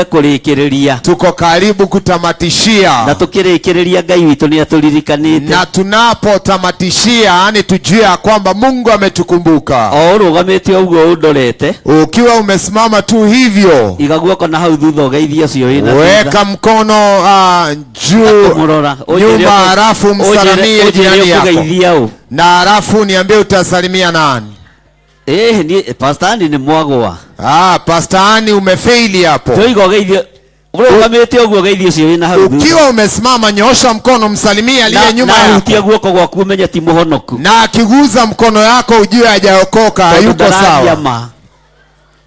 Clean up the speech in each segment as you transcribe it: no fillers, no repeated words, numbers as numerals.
Kũrĩkĩrĩria. Tuko karibu kutamatishia. Na tũkĩrĩkĩrĩria, Ngai witũ nĩ atũririkanĩte. Na tunapotamatishia, yani tujue ya kwamba Mungu ametukumbuka. O ũrũgamĩte ũguo ũndorete, Ukiwa umesimama tu hivyo, iga guoko na hau thutha ũgeithie ũcio wĩna thutha. Weka mkono juu Kũmũrora. nyuma, halafu msalimie jirani yako, Ũgeithia ũ? Na halafu niambie utasalimia nani. Ĩĩ, niĩ Pastor Andy nĩ mwagwa. Ah, Pastor Andy, umefeili hapo. Tũiga ũgeithie ũrũgamĩte ũguo, ũgeithie ũcio wĩna hau thutha. Ukiwa umesimama, nyoosha mkono, msalimie aliye nyuma Na hutia yako, guoko gwaku umenye ti mũhonoku. Na akiguza mkono yako ujue hajaokoka, Tondũ hayuko ndararia sawa, ma.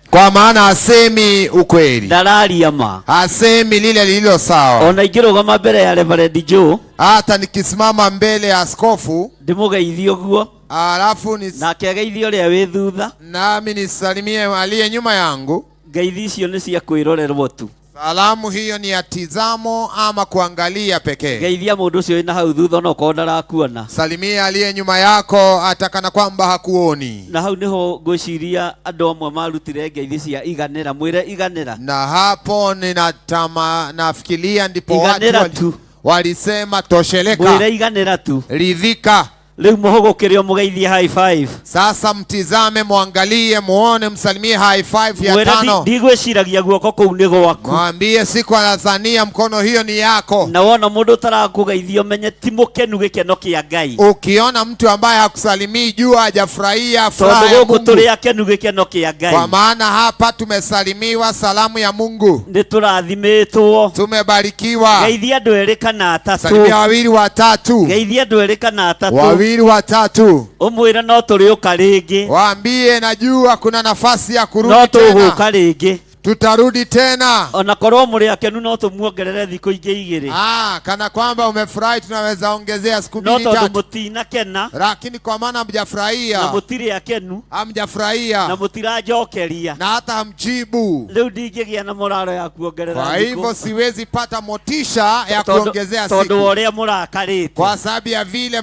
Kwa maana hasemi ukweli, Ndararia ma. Hasemi lile lililo sawa. Ona ingĩrũgama mbere ya Reverend Joe, Hata nikisimama mbele ya askofu, ndĩmũgeithie ũguo, alafu ni nake ageithie ũrĩa wĩ thutha, nami nisalimie aliye nyuma yangu, ngeithi icio nĩ cia kwĩrorerwo tu. Salamu hiyo ni ya tizamo ama kuangalia pekee. Geithia mũndũ ũcio wĩna hau thutha onokorwo ndarakuona. Salimia aliye nyuma yako hata kana kwamba hakuoni. Na hau niho ngwĩciria andũ amwe marutire ngeithi cia iganĩra, mwĩre iganĩra. Na hapo ninatama nafikiria ndipo watu Iganĩra tu. walisema tosheleka, Mwĩre iganĩra tu. Ridhika. Rĩu mũhũgũkĩre ũmũgeithie high five. Sasa mtizame, muangalie, muone, msalimie high five ya Mwĩre tano. ndigwĩciragia guoko kũu nĩ gwaku. Mwambie siku anadhania mkono hiyo ni yako. Na wona mũndũ ũtarakũgeithia ũmenye ti mũkenu gĩkeno kĩa Ngai. Ukiona mtu ambaye hakusalimii jua hajafurahia furaha Tondũ ya gũkũ Mungu. tũrĩ akenu gĩkeno kĩa Ngai. Kwa maana hapa tumesalimiwa salamu ya Mungu. Nĩ tũrathimĩtwo. Tumebarikiwa. Geithia andũ erĩ kana atatũ. Salimia wawili watatu. Geithia andũ erĩ kana atatũ. Wawili watatu. Ũmwĩre no tũrĩũka rĩngĩ. Waambie najua kuna nafasi ya kurudi No tena. tũgũka rĩngĩ. Tutarudi tena. Ona korwo mũrĩ akenu no tũmuongerere thikũ ingĩ igĩrĩ. Ah, kana kwamba umefurahi tunaweza ongezea siku No mbili tondũ tatu. mũtinakena. Lakini kwa maana hamjafurahia. Na mũtirĩ akenu. Hamjafurahia. Na mũtiranjokeria. Na hata hamjibu. Rĩu ndingĩgĩa na moraro ya kuongerera Kwa thikũ. hivyo siwezi pata motisha ya kuongezea Tondũ siku. wa ũrĩa mũrakarĩte. Kwa sababu ya vile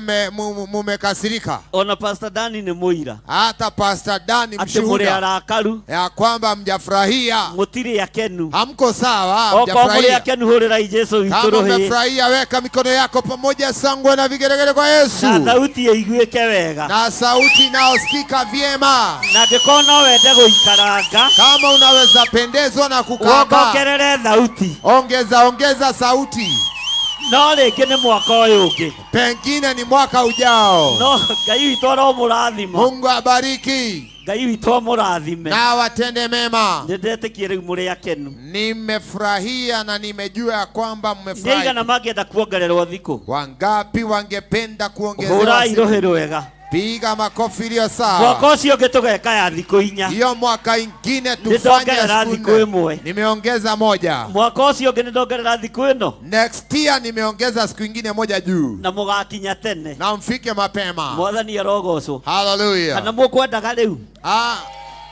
mumekasirika. Ona Pastor Dani nĩ mũira. Hata Pastor Dani Atĩ mũrĩ mshuhuda. arakaru. Ya kwamba mjafurahia. Mũtirĩ akenu. Hamko sawa, Okorwo mũrĩ hamjafurahia. akenu hũrĩrai Jesu witũ Kama rũhĩ. umefurahia weka mikono yako pamoja, sangwe na vigelegele kwa Yesu. Na sauti ĩiguĩke wega. Na sauti inayosikika vyema. Na angĩkorwo no wende gũikaranga, Kama unaweza pendezwa na kukaa, wongongerere sauti. Ongeza, ongeza sauti. No rĩngĩ nĩ mwaka ũyũ ũngĩ. Pengine ni mwaka ujao. No Ngai witũ aromũrathima. Mungu abariki. Ngai witũ amũrathime. Na watende mema. Nĩndetĩkie rĩu mũrĩ akenu. Nimefurahia na nimejua ya kwamba mmefurahi. Nĩ aigana mangĩenda kuongererwo thikũ? Wangapi wangependa kuongezewa Hũrai siku? rũhĩ rwega. Piga makofi iliyo sawa. Mwaka ũcio ũngĩ tũgeka ya thikũ inya. Hiyo mwaka ingine tufanye Nĩndongerera siku thikũ nne. ĩmwe. Nimeongeza moja. Mwaka ũcio ũngĩ nĩndongerera thikũ ĩno. Next year nimeongeza siku ingine moja juu. Na mũgakinya tene. Na mfike mapema. Mwathani arogocwo. Hallelujah. Kana mũkwendaga rĩu? Ah.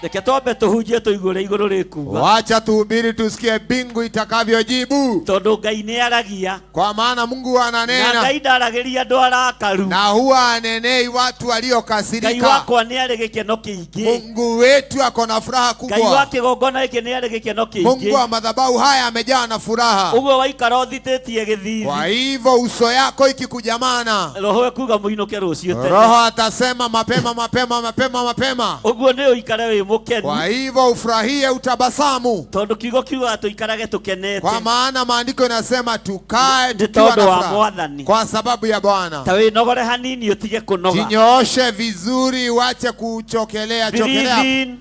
Reke twambe tũhunjie tũigue ũrĩa igũrũ rĩkuga. Wacha tuhubiri tusikie mbingu itakavyojibu. Tondũ Ngai nĩ aragia. Kwa maana Mungu ananena. Na Ngai ndaragĩria andũ arakaru. Na huwa anenei watu waliokasirika. Ngai wakwa nĩ arĩ gĩkeno kĩingĩ. Mungu wetu ako na furaha kubwa. Ngai wa kĩgongona gĩkĩ nĩ arĩ gĩkeno kĩingĩ. Mungu wa madhabahu haya amejaa na furaha. Ũguo waikara ũthitĩtie gĩthithi. Kwa hivyo uso yako ikikujamana, Roho ekuga mũinũke rũciũ tene. Roho atasema mapema mapema mapema mapema. Ũguo nĩ ũikare wĩ mũkenu. Kwa hivyo ufurahie, utabasamu. Tondũ kiugo kiugaga tũikarage tũkenete. Kwa maana maandiko yanasema tukae Nĩ tukiwa tondũ na wa furaha. Mwathani. Kwa sababu ya Bwana. Ta wĩnogore hanini ũtige kũnoga. Jinyooshe vizuri, uache kuchokelea chokelea. Breathe in.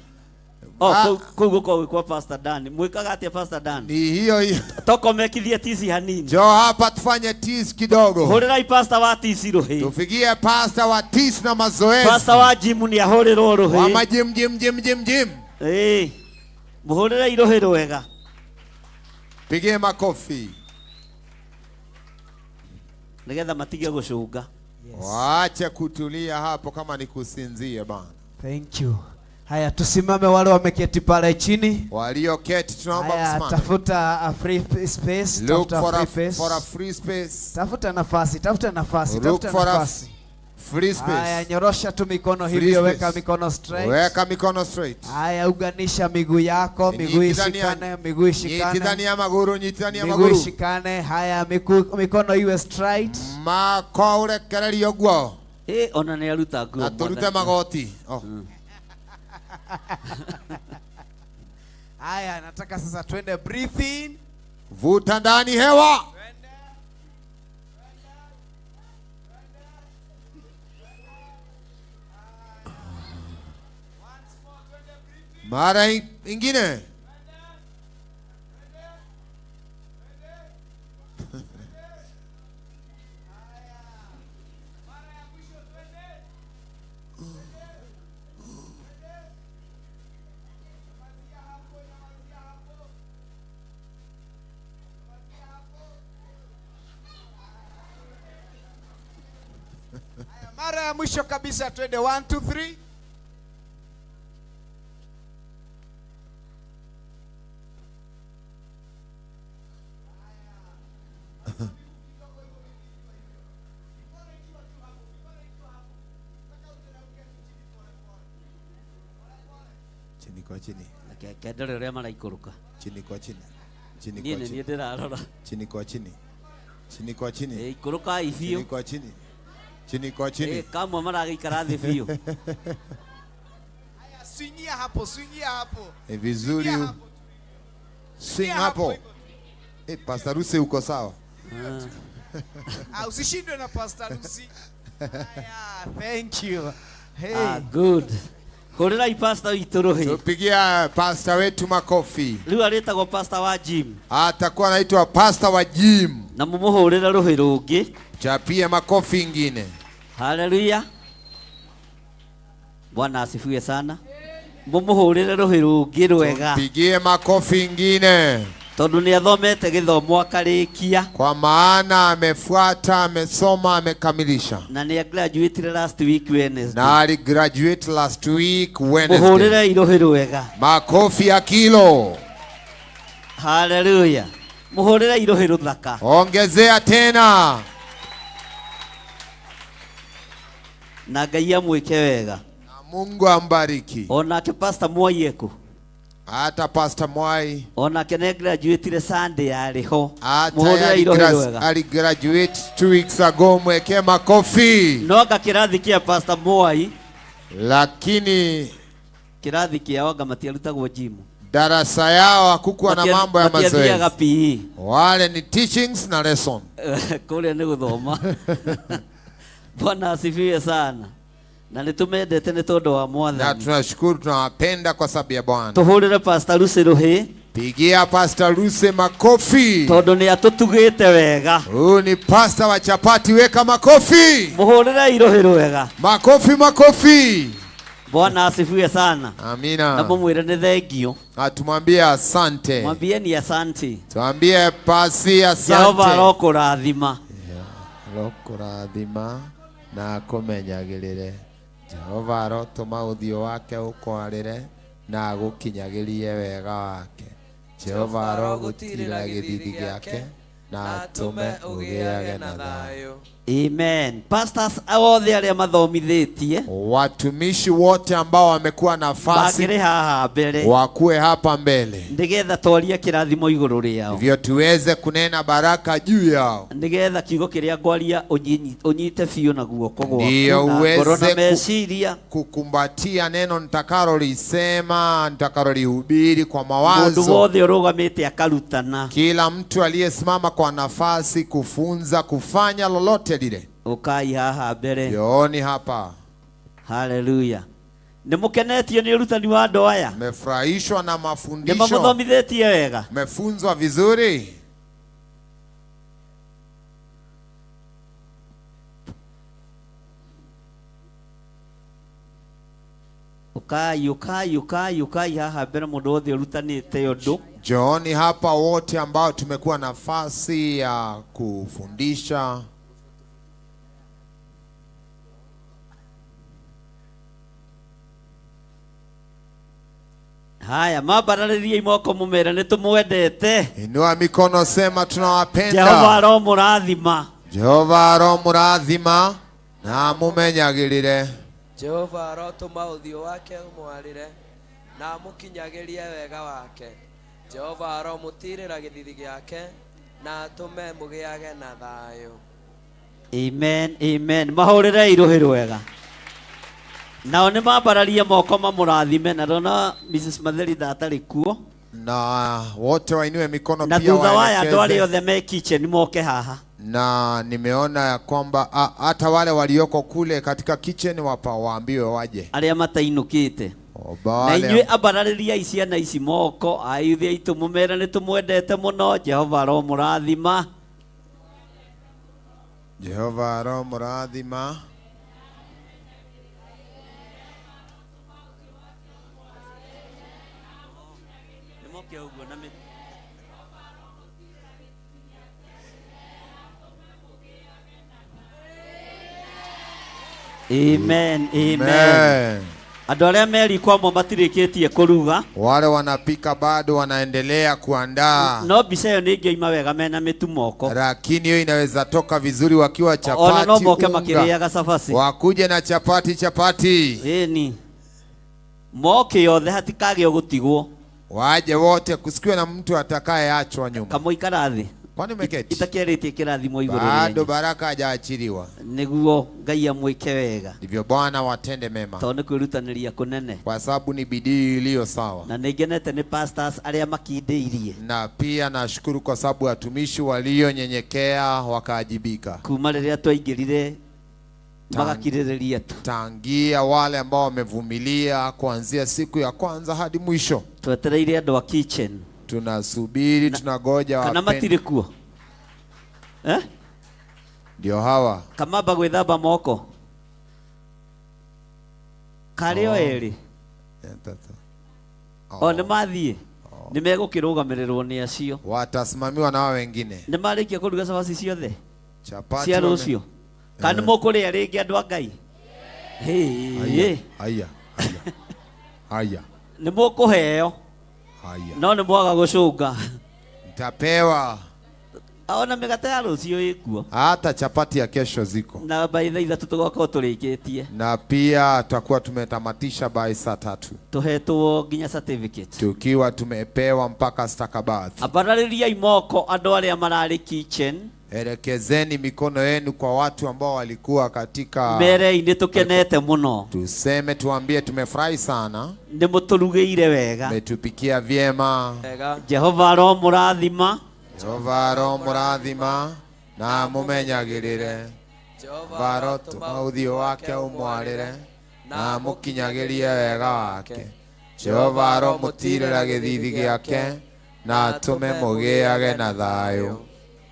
Oh, Ah. kũu gũkoragwo gwĩ kwa Pastor Dan. Mwĩkaga atĩa Pastor Dan? Ni hiyo hiyo. Tokomekithie tizi hanini. Njoo hapa tufanye tizi kidogo. Hũrĩrai pastor wa tizi rũhĩ. Tufikie pastor wa tizi na mazoezi. Pastor wa gym nĩ ahũrĩrwo rũhĩ. Wa majim, jim, jim, jim, jim. Ĩĩ. Mũhũrĩrei rũhĩ rwega. Pigie makofi. Nĩgetha matige gũcũnga. Yes. Waache kutulia hapo kama ni kusinzia bana. Thank you. Haya, tusimame wale wameketi pale chini. Walioketi tunaomba Haya, msimame. tafuta a free space, Look tafuta free space. for a free space. Tafuta nafasi, tafuta nafasi, Look tafuta for a nafasi. Free Haya, space. nyorosha tu mikono Free hivyo, space. weka mikono straight. Weka mikono straight. Haya, unganisha miguu yako, miguu ishikane, miguu ishikane, Nyitithania maguru, nyitithania miguu maguru. ishikane. Haya, mikono iwe straight. Mako urekererie ũguo Ĩ, ona nĩ aruta nguo na tũrute mwathani. magoti. Oh. Haya, nataka sasa twende breathe in. Vuta ndani hewa. Mara ingine. Haya, mara ya mwisho kabisa twende 1 2 3. Chini kwa chini. Reke ndore ũrĩa maraikũrũka. Chini kwa chini. Chini Niĩ kwa nĩ niĩ chini. ndĩrarora. Chini kwa chini. Chini kwa chini. Ĩ, ikũrũkai Chini biũ. kwa chini. Chini kwa Ĩ, chini. kamwe maragĩikara thĩ biũ. Haya, swingia hapo, swingia hapo. Ni vizuri. Swingia hapo. Swing hapo. Eh, Pastor Ruse uko sawa? Ah, usishindwe na Pastor Lucy. Haya, thank you. Hey. Ah, good. Hũrĩrai pastor witũ rũhĩ. Tupigia pastor wetu makofi. Rĩu arĩtagwo pastor wa Jim. Atakuwa anaitwa pastor wa Jim. Na mũmũhũrĩre rũhĩ rũngĩ. Chapie makofi ingine. Haleluya. Bwana asifiwe sana. Mũmũhũrĩre rũhĩ rũngĩ rwega. Pigie makofi ingine. Tondũ nĩ athomete gĩthomo akarĩkia. Kwa maana amefuata, amesoma, amekamilisha. Na nĩ graduate last week Wednesday. Na aligraduate last week Wednesday. Mũhũrĩre irũhĩ rwega. Makofi ya kilo. Haleluya. Mũhũrĩre irũhĩ rũthaka. Ongezea tena. Na Ngai amwĩke wega. Na Mungu ambariki. Onake Pastor Mwai ekũ. Hata Pastor Mwai Onake nĩ graduate Sunday yarĩ ho. hata Mũhũrĩre irũhĩ rwega. aligraduate 2 weeks ago, mwekee makofi. No anga kĩrathi kĩa Pastor Mwai, Lakini kĩrathi kĩao anga matiarutagwo gym. darasa yao hakukuwa na mambo ya Matiathiaga mazoezi. PE. Wale ni teachings na lesson. Kũrĩa nĩ gũthoma. Bwana asifiwe sana. Na nĩ tũmendete nĩ tondũ wa Na Mwathani. tunashukuru, tunawapenda kwa sababu ya Bwana. Tũhũrĩre Pastor Lucy rũhĩ Pigia Pastor Lucy makofi. tondũ nĩ atũtugĩte wega. Huyu ni pastor wa chapati, weka makofi. Mũhũrĩre irũhĩ rwega. Makofi, makofi. Bwana asifiwe sana. Na Amina. mũmwĩre nĩ thengio. Na tumwambie asante. Mwambieni asante. Tuambie pasi Jehova asante. arokũrathima. Arokũrathima na akũmenyagĩrĩre. Jehova arotũma ũthiũ wake ũkwarĩre na agũkinyagĩrie wega wake. Jehova arogũtiirĩra gĩthiithi gĩake na atũme ũgĩage na thayũ. Amen. Pastors othe arĩa mathomithĩtie Watumishi wote ambao wamekuwa nafasi makĩrĩ haha mbere wakuwe hapa mbele, nĩgetha twarie kĩrathimo igũrũ rĩao, hivyo tuweze kunena baraka juu yao, nĩgetha kiugo kĩrĩa ngwaria ũnyite biũ na guoko gwaku Ndiyo na ngoro na uweze meciria. kukumbatia neno nitakalolisemba, nitakalolihubiri kwa Mũndũ mawazo. wothe ũrũgamĩte akarutana, Kila mtu aliyesimama kwa nafasi kufunza, kufanya lolote lile, ũkai haha mbere. njooni hapa. Haleluya. Nĩ mũkenetio nĩ ũrutani wa andũ aya? Mmefurahishwa na Nĩ mafundisho? mamũthomithĩtie wega? Mmefunzwa vizuri? Ũkai, ũkai, ũkai, ũkai haha mbere mũndũ wothe ũrutanĩte ũndũ. Njooni hapa wote ambao tumekuwa nafasi ya kufundisha. Haya, mambararĩriei moko mũmere nĩ tũmwendete. Inua mikono, sema Jehova tunawapenda. aromũrathima. Jehova aromurathima. Na amũmenyagĩrĩre. Jehova arotũma ũthiũ wake ũmwarĩre na amũkinyagĩrie wega wake. Jehova aromũtiirĩra gĩthithi gĩake na atũme mũgĩage na thayũ. Amen, amen. Mahũrĩre irũhĩ rwega. Nao nĩ mambararie moko mamũrathime na ndona Mrs. Matheri ndatarĩ kuo. Na wote wainue mikono Na pia thutha waya andũ arĩa waelekeze. othe me kitchen moke haha. Na nimeona ya kwamba hata wale walioko kule katika kitchen wapa waambiwe waje. Arĩa matainũkĩte. Oba Na wale inyuĩ ambararĩriai ciana ici moko, ayuthi aitũ mũmere nĩ tũmwendete mũno, Jehova aromũrathima. Jehova aromũrathima. Nĩmoke ũguo na mĩ- Amen, amen. Amen. Andũ arĩa meri kwamo matirĩkĩtie kũruga. Wale wanapika bado wanaendelea kuandaa. No mbica ĩyo nĩ ĩngĩoima wega mena mĩtu moko. Lakini hiyo inaweza toka vizuri wakiwa Ona no chapati moke unga. makĩrĩaga cabaci. Wakuje na chapati chapati. Ĩni. Moke yothe hatikagĩo gũtigwo. Waje wote kusikiwe na mtu atakayeachwa nyuma. Kamũikara thĩ. Kwani umeketi? Itakĩarĩtie kĩrathimo igũrũ Bado rĩanyu. baraka hajaachiliwa. Nĩguo Ngai amwĩke wega. Ndivyo Bwana watende mema. Tondũ nĩ kwĩrutanĩria kũnene. Kwa sababu ni bidii iliyo sawa. Na nĩ ngenete nĩ pastors arĩa makindĩirie. Na pia nashukuru kwa sababu watumishi walionyenyekea wakaajibika. Kuma rĩrĩa twaingĩrire magakirĩrĩria tu. Tangia wale ambao wamevumilia kuanzia siku ya kwanza hadi mwisho. Twetereire andũ a kitchen. Tunasubiri, tunagoja Kana wapende. matirĩ kuo? Eh? Ndio hawa. Kamamba gwĩthamba moko. Karĩ o erĩ. O nĩ mathiĩ. Nĩ megũkĩrũgamĩrĩrwo nĩ acio. Watasimamiwa na hao wengine. Nĩ marĩkia kũruga cabaci ciothe? Chapati Cia wame- rũciũ. Kana nĩ mũkũrĩa rĩngĩ andũ a Ngai? Hĩ. Haya, haya, haya. Haya, Nĩ mũkũheo. haya. No nĩ mwaga gũcũnga. Nitapewa Ona mĩgate ya rũciũ ĩkuo. hata chapati ya kesho ziko. Na by thaa ithatũ tũgakorwo tũrĩkĩtie. Na pia tutakuwa tumetamatisha by saa 3. Tũhetwo nginya certificate. Tukiwa tumepewa mpaka stakabadhi. Ambararĩriai moko andũ arĩa mararĩ kitchen. Elekezeni mikono yenu kwa watu ambao walikuwa katika Merei nĩ tũkenete mũno. Tuseme, tuambie tumefurahi sana. Nĩ mũtũrugĩire wega. Umetupikia vyema. Wega. Jehova aromũrathima. Jehova aromũrathima na amũmenyagĩrĩre. Jehova Arotũma ũthiũ wake ũmwarĩre na amũkinyagĩrie wega wake. Jehova aromũtiirĩra gĩthithi gĩake na atũme mũgĩage na thayũ.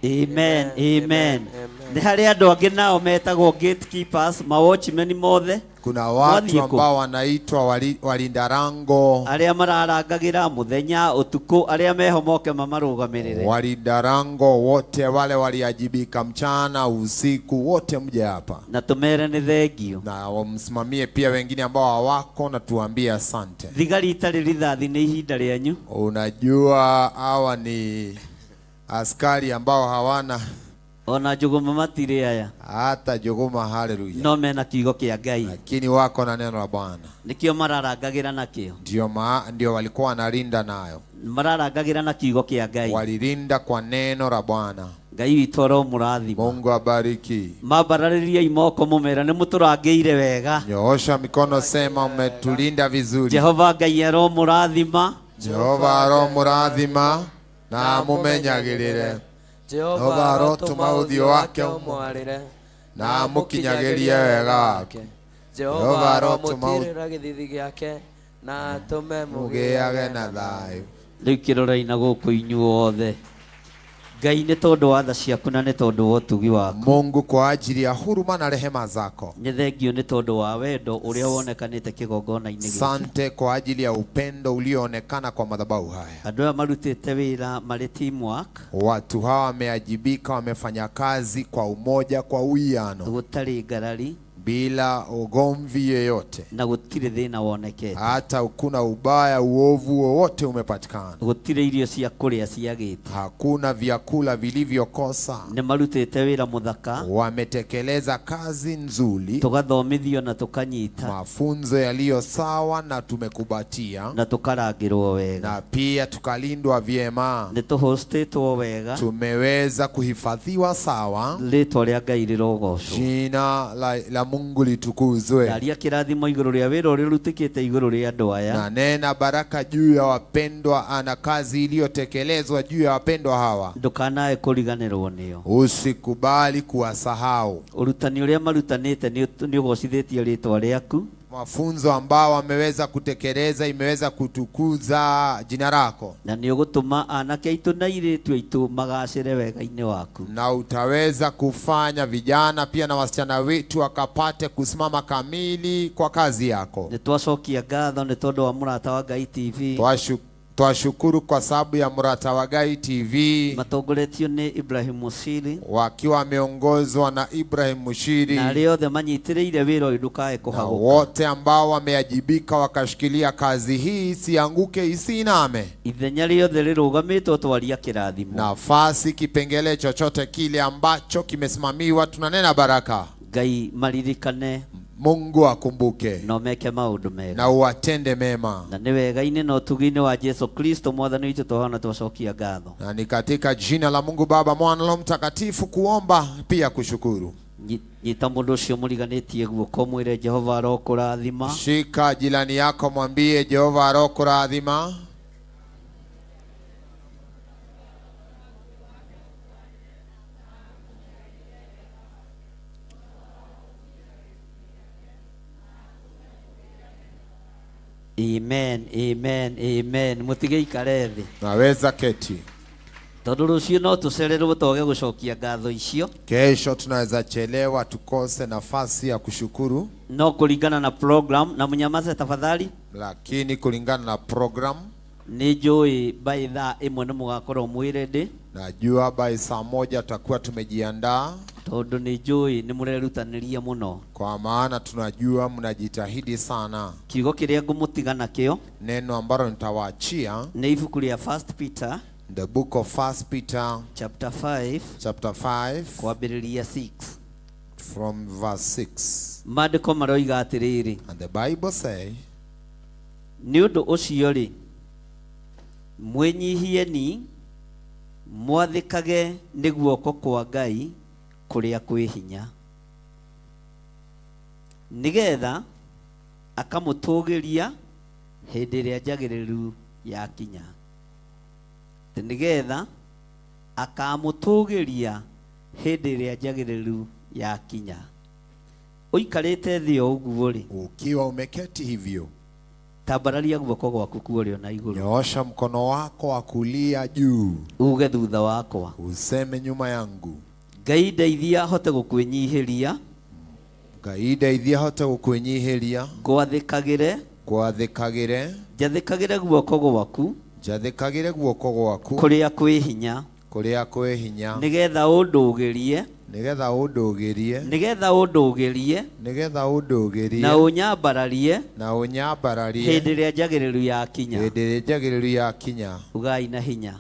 Amen, amen. Nĩ harĩ andũ angĩ nao metagwo gatekeepers, ma watchmen mothe. Kuna watu Mwathiĩ kũ? ambao wanaitwa walinda lango. Arĩa mararangagĩra mũthenya ũtukũ, arĩa meho moke mamarũgamĩrĩre. Walinda lango wote wale waliajibika mchana usiku, wote mje hapa. Na tũmere nĩ thengio. Na wamsimamie pia wengine ambao hawako na tuambie asante. Thigari itarĩ rithathi nĩ ihinda rĩanyu. Unajua hawa ni askari ambao hawana Ona njũgũma matirĩ aya. hata njũgũma, haleluya. No mena kiugo kĩa Ngai. Lakini wako na neno la Bwana. Nĩkĩo mararangagĩra nakĩo. Ndio ndio walikuwa wanalinda nayo. Mararangagĩra na kiugo kĩa Ngai. Walilinda kwa neno la Bwana. Ngai witũ aromũrathima. Mungu abariki. Mambararĩriai moko mũmera nĩ mũtũrangĩire wega. Nyoosha mikono, sema umetulinda vizuri. Jehova Ngai aromũrathima. Jehova aromũrathima na amũmenyagĩrĩre. Jehova arotũma ũthiũ wake ũmwarĩre na amũkinyagĩrie wega wake. Jehova Jehova arotũma aromũtiirĩra gĩthithi gĩake na atũme mũgĩage na thayũ. Rĩu kĩrorei na gũkũ inyuothe. Ngai nĩ tondũ wa tha ciaku na nĩ tondũ wa ũtugi waku. Mungu kwa ajili ya huruma na rehema zako. Nĩ thengio nĩ tondũ wa wendo ũrĩa wonekanĩte kĩgongona-inĩ gĩkĩ. Sante kwa ajili ya upendo ulioonekana kwa madhabahu haya. Andũ aya marutĩte wĩra marĩ teamwork. Watu hawa wameajibika, wamefanya kazi kwa umoja, kwa uwiano. Gũtarĩ ngarari. bila ugomvi yeyote, na gũtirĩ thĩna wonekete. Hata kuna ubaya uovu wowote umepatikana. Gũtirĩ irio cia kũrĩa ciagĩte. Hakuna vyakula vilivyokosa. Nĩ marutĩte wĩra mũthaka. Wametekeleza kazi nzuri, tũgathomithio na tũkanyita, mafunzo yaliyo sawa, na tumekubatia na tũkarangĩrwo wega, na pia tukalindwa vyema. Nĩ tũhostĩtwo wega. Tumeweza kuhifadhiwa sawa. Rĩtwa rĩa Ngai rĩrogocwo. Jina la Mungu litukuzwe. Ndaria kĩrathimo igũrũ rĩa wĩra ũrĩa ũrutĩkĩte igũrũ rĩa andũ aya. Na nena baraka juu ya wapendwa ana kazi iliyotekelezwa juu ya wapendwa hawa. Ndũkanae kũriganĩrwo nĩo. Usikubali kuwasahau. Ũrutani ũrĩa marutanĩte nĩ ũgocithĩtie rĩtwa rĩaku. Mafunzo ambao wameweza kutekeleza imeweza kutukuza jina lako. Na nĩ ũgũtũma anake aitũ na airĩtu aitũ magacĩre wega-inĩ waku. Na utaweza kufanya vijana pia na wasichana wetu wakapate kusimama kamili kwa kazi yako. Nĩ twacokia ngatho nĩ tondũ wa Mũrata wa Ngai TV. Twashukuru kwa sababu ya Mũrata wa Ngai TV. Matongoretio nĩ Ibrahim Mushiri. Wakiwa wameongozwa na Ibrahim Mushiri. Na arĩa othe manyitĩrĩire wĩra ũyũ ndũkae Na kũhagũka. wote ambao wameajibika wakashikilia kazi hii isianguke isiname. Ithenya rĩothe rĩrũgamĩtwo twaria kĩrathimo. Nafasi kipengele chochote kile ambacho kimesimamiwa tunanena baraka. Ngai maririkane. Mungu akumbuke. Na meke maũndũ mega. Na uatende mema. Na nĩ wega-inĩ na ũtugi-inĩ wa Jesu Kristo mwathani witũ tũhana twacokia ngatho. Na ni katika jina la Mungu Baba, Mwana, Roho Mtakatifu kuomba pia kushukuru. Nyita mũndũ ũcio mũriganĩtie guoko mwĩre Jehova arokũrathima. Shika jirani yako mwambie Jehova arokũrathima. Amen, amen, amen. Mũtige ikare thĩ. Naweza keti. Tondũ rũciũ no tũcererwo twage gũcokia ngatho icio. Kesho tunaweza chelewa tukose nafasi ya kushukuru. No kulingana na program, na mnyamaze tafadhali. Lakini kulingana na program, Nĩ njũĩ by thaa ĩmwe nĩ mũgakorwo mwĩ ready. Najua by saa moja tutakuwa tumejiandaa. Tondũ nĩ njũĩ nĩ mũrerutanĩria mũno. Kwa maana tunajua mnajitahidi sana. Kiugo kĩrĩa ngũmũtiga nakĩo, neno ambalo nitawaachia nĩ ibuku rĩa First Peter, the book of First Peter, chapter 5, chapter 5, kwambĩrĩria 6, from verse 6. Maandĩko maroiga atĩrĩrĩ, And the Bible say, nĩ ũndũ ũcio rĩ, mwĩnyihieni mwathĩkage nĩ guoko kwa Ngai kũrĩa kwĩ hinya, nĩgetha akamũtũgĩria hĩndĩ ĩrĩa njagĩrĩru yakinya. Nĩgetha akamũtũgĩria hĩndĩ ĩrĩa njagĩrĩru yakinya. Ũikarĩte thĩ o ũguo rĩ, ukiwa umeketi hivyo, tambararia guoko gwaku kuorio na igũrũ. Nyoosha mkono wako wa kulia juu. Uge thutha wakwa. Useme nyuma yangu. Ngai ndeithia hote gũkwĩnyihĩria. Ngai ndeithia hote gũkwĩnyihĩria. Ngwathĩkagĩre. Ngwathĩkagĩre. Njathĩkagĩre guoko gwaku. Njathĩkagĩre guoko gwaku. Kũrĩa kwĩ hinya. Kũrĩa kwĩ hinya. Nĩgetha ũndũgĩrie. Nĩgetha ũndũgĩrie. Nĩgetha ũndũgĩrie. Nĩgetha ũndũgĩrie. Na ũnyambararie. Na ũnyambararie. Hĩndĩ ĩrĩa njagĩrĩru yakinya. Hĩndĩ ĩrĩa njagĩrĩru yakinya. Ugai na hinya.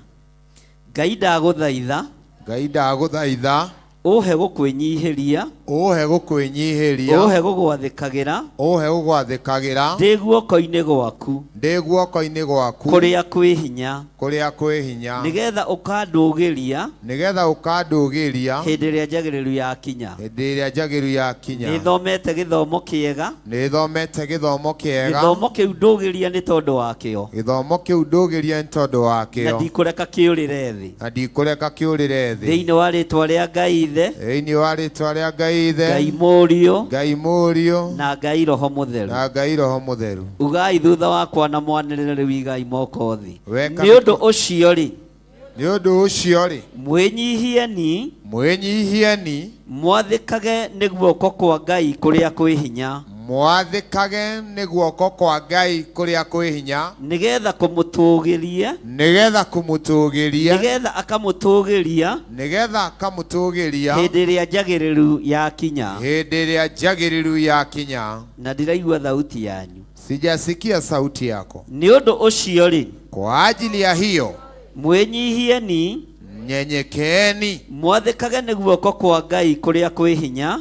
Ngai ndagũthaitha. Ngai ndagũthaitha. Ũhe gũkwĩnyihĩria. Ũhe gũkwĩnyihĩria. Ũhe gũgwathĩkagĩra. Ũhe gũgwathĩkagĩra. Ndĩ guoko-inĩ gwaku. Ndĩ guoko-inĩ gwaku. Kũrĩa kwĩ hinya. Kũrĩa kwĩ hinya. Nĩgetha ũkandũgĩria. Nĩgetha ũkandũgĩria. Hĩndĩ ĩrĩa njagĩrĩru yakinya. Hĩndĩ ĩrĩa njagĩrĩru yakinya. Nĩthomete gĩthomo kĩega. Nĩthomete gĩthomo kĩega. Gĩthomo kĩu ndũgĩria nĩ tondũ wakĩo. Gĩthomo kĩu ndũgĩria nĩ tondũ wakĩo. Na ndikũreka kĩũrĩre thĩ. Na ndikũreka kĩũrĩre thĩ. Thĩinĩ wa rĩtwa rĩa Ngai Ithe. Thĩinĩ wa rĩtwa rĩa Ngai Ithe. Ngai Mũriũ. Ngai Mũriũ. Na Ngai Roho Mũtheru. Na Ngai Roho Mũtheru. Ugai thutha wakwa na mwanĩrĩre rĩu igai moko thĩ. Nĩ ũndũ ũcio rĩ. Nĩ ũndũ ũcio rĩ. Mwĩnyihieni. Mwĩnyihieni. Mwathĩkage nĩ guoko kwa Ngai kũrĩa kwĩ hinya. Mwathĩkage nĩ guoko kwa Ngai kũrĩa kwĩ hinya, nĩgetha kũmũtũgĩria, nĩgetha kũmũtũgĩria, nĩgetha akamũtũgĩria, nĩgetha akamũtũgĩria hĩndĩ ĩrĩa njagĩrĩru yakinya. Hĩndĩ ĩrĩa njagĩrĩru yakinya. Na ndiraigua thauti yanyu. Sijasikia sauti yako. Nĩ ũndũ ũcio rĩ, Kwa ajili ya hiyo mwĩnyihieni, nyenyekeeni, mwathĩkage nĩ guoko kwa Ngai kũrĩa kwĩ hinya,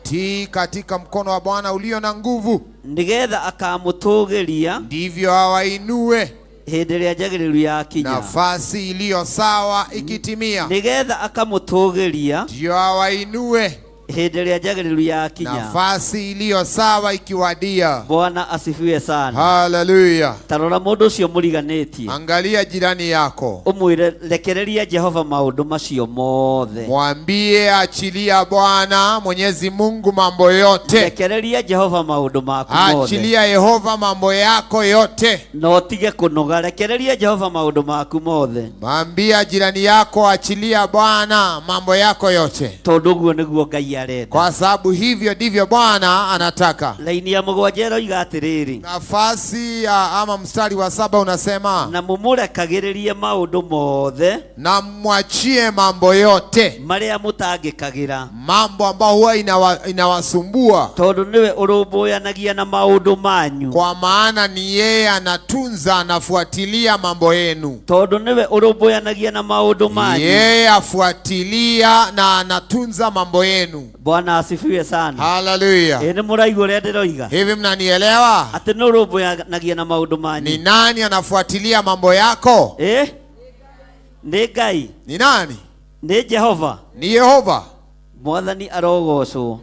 tii katika mkono wa Bwana ulio na nguvu, nĩgetha akamũtũgĩria ndivyo awainue hĩndĩ ĩrĩa njagĩrĩru yakinya. Nafasi iliyo sawa ikitimia, nĩgetha akamũtũgĩria ndio awainue hĩndĩ ĩrĩa njagĩrĩru yakinya. Nafasi iliyo sawa ikiwadia. Bwana asifiwe sana. Haleluya. Tarora mũndũ ũcio mũriganĩtie. Angalia jirani yako, ũmwĩre rekereria Jehova maũndũ macio mothe. Mwambie achilia Bwana Mwenyezi Mungu mambo yote. Rekereria Jehova maũndũ maku mothe. Achilia Yehova mambo yako yote. Na ũtige kũnoga. Rekereria Jehova maũndũ maku mothe. Mwambia jirani yako achilia Bwana mambo yako yote, tondũ ũguo nĩguo Ngai arenda. Kwa sababu hivyo ndivyo Bwana anataka. Laini ya mũgwanja ĩroiga atĩrĩrĩ, nafasi ya ama mstari wa 7 unasema, na mũmũrekagĩrĩrie maũndũ mothe, na mwachie mambo yote marĩa mũtangĩkagĩra, mambo ambayo huwa inawasumbua, tondũ nĩwe ũrũmbũyanagia na maũndũ manyu, kwa maana ni yeye anatunza, anafuatilia mambo yenu. Tondũ nĩwe ũrũmbũyanagia na maũndũ manyu, yeye afuatilia na anatunza mambo yenu. Bwana asifiwe sana. Haleluya. Nĩ mũraigua ũrĩa ndĩroiga? Hivi mnanielewa? Atĩ nĩ ũrũmbũyanagia na maũndũ manyu. Ni nani anafuatilia mambo yako? Nĩ Ngai. Ni nani? Nĩ Jehova. Ni Yehova. Mwathani arogocwo.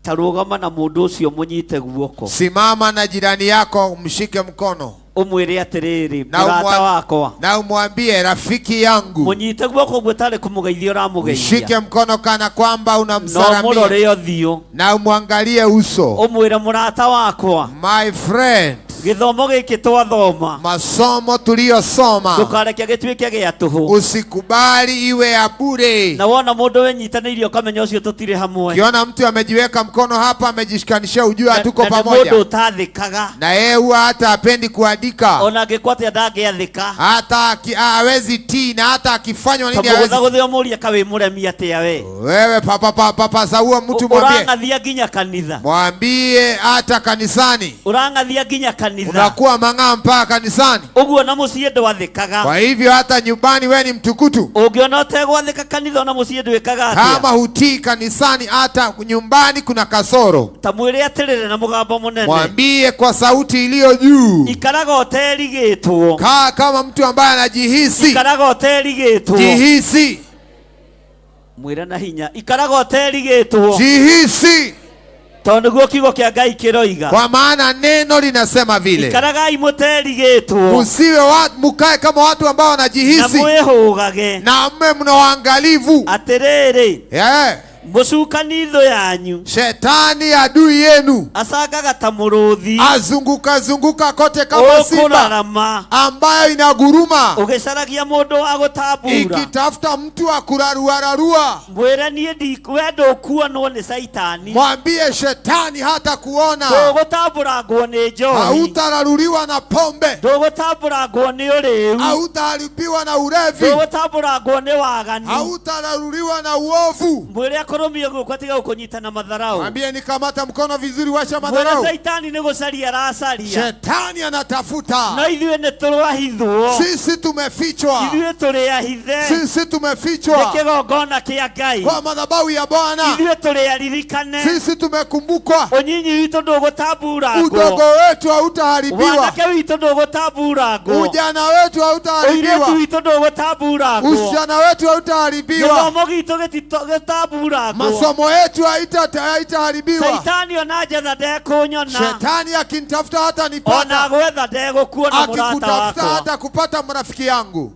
Tarũgama na mũndũ ũcio mũnyite guoko. Simama na jirani yako mshike mkono. Ũmwĩre atĩrĩrĩ, mũrata wakwa. Na umwambie rafiki yangu. Mũnyite guoko ũguo tarĩ kũmũgeithia ũramũgeithia. Mshike mkono kana kwamba unamsalamia. No mũrore ũthiũ. Na umwangalie uso. Ũmwĩre mũrata wakwa. My friend. Gĩthomo gĩkĩ twathoma. Masomo tuliyosoma. Ndũkareke gĩtuĩke gĩa tũhũ. Usikubali iwe ya bure. Na wona mũndũ wĩnyitanĩirie ũkamenya ũcio tũtirĩ hamwe. Ukiona mtu amejiweka mkono hapa amejishikanisha ujue hatuko pamoja. Na mũndũ ũtathĩkaga. Na yeye huwa hata hapendi kuandika. Ona angĩkwo atĩa ndangĩathĩka. Hata hawezi tii na hata akifanywa nini hawezi. Kamũgũthagũthe ũmũrie ka wĩ mũremi atĩa we. Wewe papa sa huo mtu mwambie. Ũrang'athia nginya kanitha. Mwambie hata kanisani. Ũrang'athia nginya kanitha. Unakuwa mang'aa mpaka kanisani. Ũguo na mũciĩ ndwathĩkaga. Kwa hivyo hata nyumbani wewe ni mtukutu. Ũngĩona ũtegwathĩka kanitha na mũciĩ ndwĩkaga atĩa? Kama hutii kanisani hata nyumbani kuna kasoro. Ta mwĩre atĩrĩrĩ na mũgambo mũnene. Mwambie kwa sauti iliyo juu. Ikaraga ũterigĩtwo. Kaa kama mtu ambaye anajihisi. Ikaraga ũterigĩtwo. Jihisi. Mwĩre na hinya. Ikaraga ũterigĩtwo. Jihisi. Tondũ nĩguo kiugo kĩa Ngai kĩroiga. Kwa maana neno linasema vile. Ikaragai mũterigĩtwo. Msiwe mukae kama watu ambao wanajihisi. Na mwĩhũgage. Na mwe mna waangalifu. Atĩrĩrĩ. Mũcukani thũ yanyu. Shetani adui yenu. Acangaga ta mũrũthi. Azunguka zunguka kote kama simba. Ũkũrarama. Ambayo inaguruma. Ũgĩcaragia mũndũ wa gũtambura. Ikitafuta mtu wa kuraruararua. Mwĩre niĩ we ndũkuonwo nĩ Shaitani. Mwambie shetani hata kuona. Ndũgũtamburangwo nĩ njohi. Hautararuliwa na pombe. Ndũgũtamburangwo nĩ ũrĩu. Hautaharibiwa na ulevi. Ndũgũtamburangwo nĩ waganu. Hautararuliwa na uovu. Mwĩre akoromie guoko atiga gũkũnyita na madharau. Mwambie nikamata mkono vizuri, washa madharau. Mwĩre Shaitani nĩ gũcaria aracaria. Shetani anatafuta. No ithuĩ nĩ tũrahithwo. Sisi tumefichwa. Ithuĩ tũrĩ ahithe. Sisi tumefichwa. Nĩ kĩgongona kĩa Ngai. Kwa madhabahu ya Bwana. Ithuĩ tũrĩ aririkane. Sisi tumekumbukwa. Ũnyinyi witũ ndũgũtamburangwo. Udogo wetu hautaharibiwa. Wanake witũ ndũgũtamburangwo. Ujana wetu hautaharibiwa. Ũirĩtu witũ ndũgũtamburangwo. Usichana wetu hautaharibiwa. Gĩthomo gitũ gĩtamburangwo. Masomo yetu haitaharibiwa. Shaitani ona njetha ndekũnyona. Shetani akinitafuta hata nipata. Ona gwetha ndegũkuona mũrata Akikutafuta wakwa. hata kupata marafiki yangu.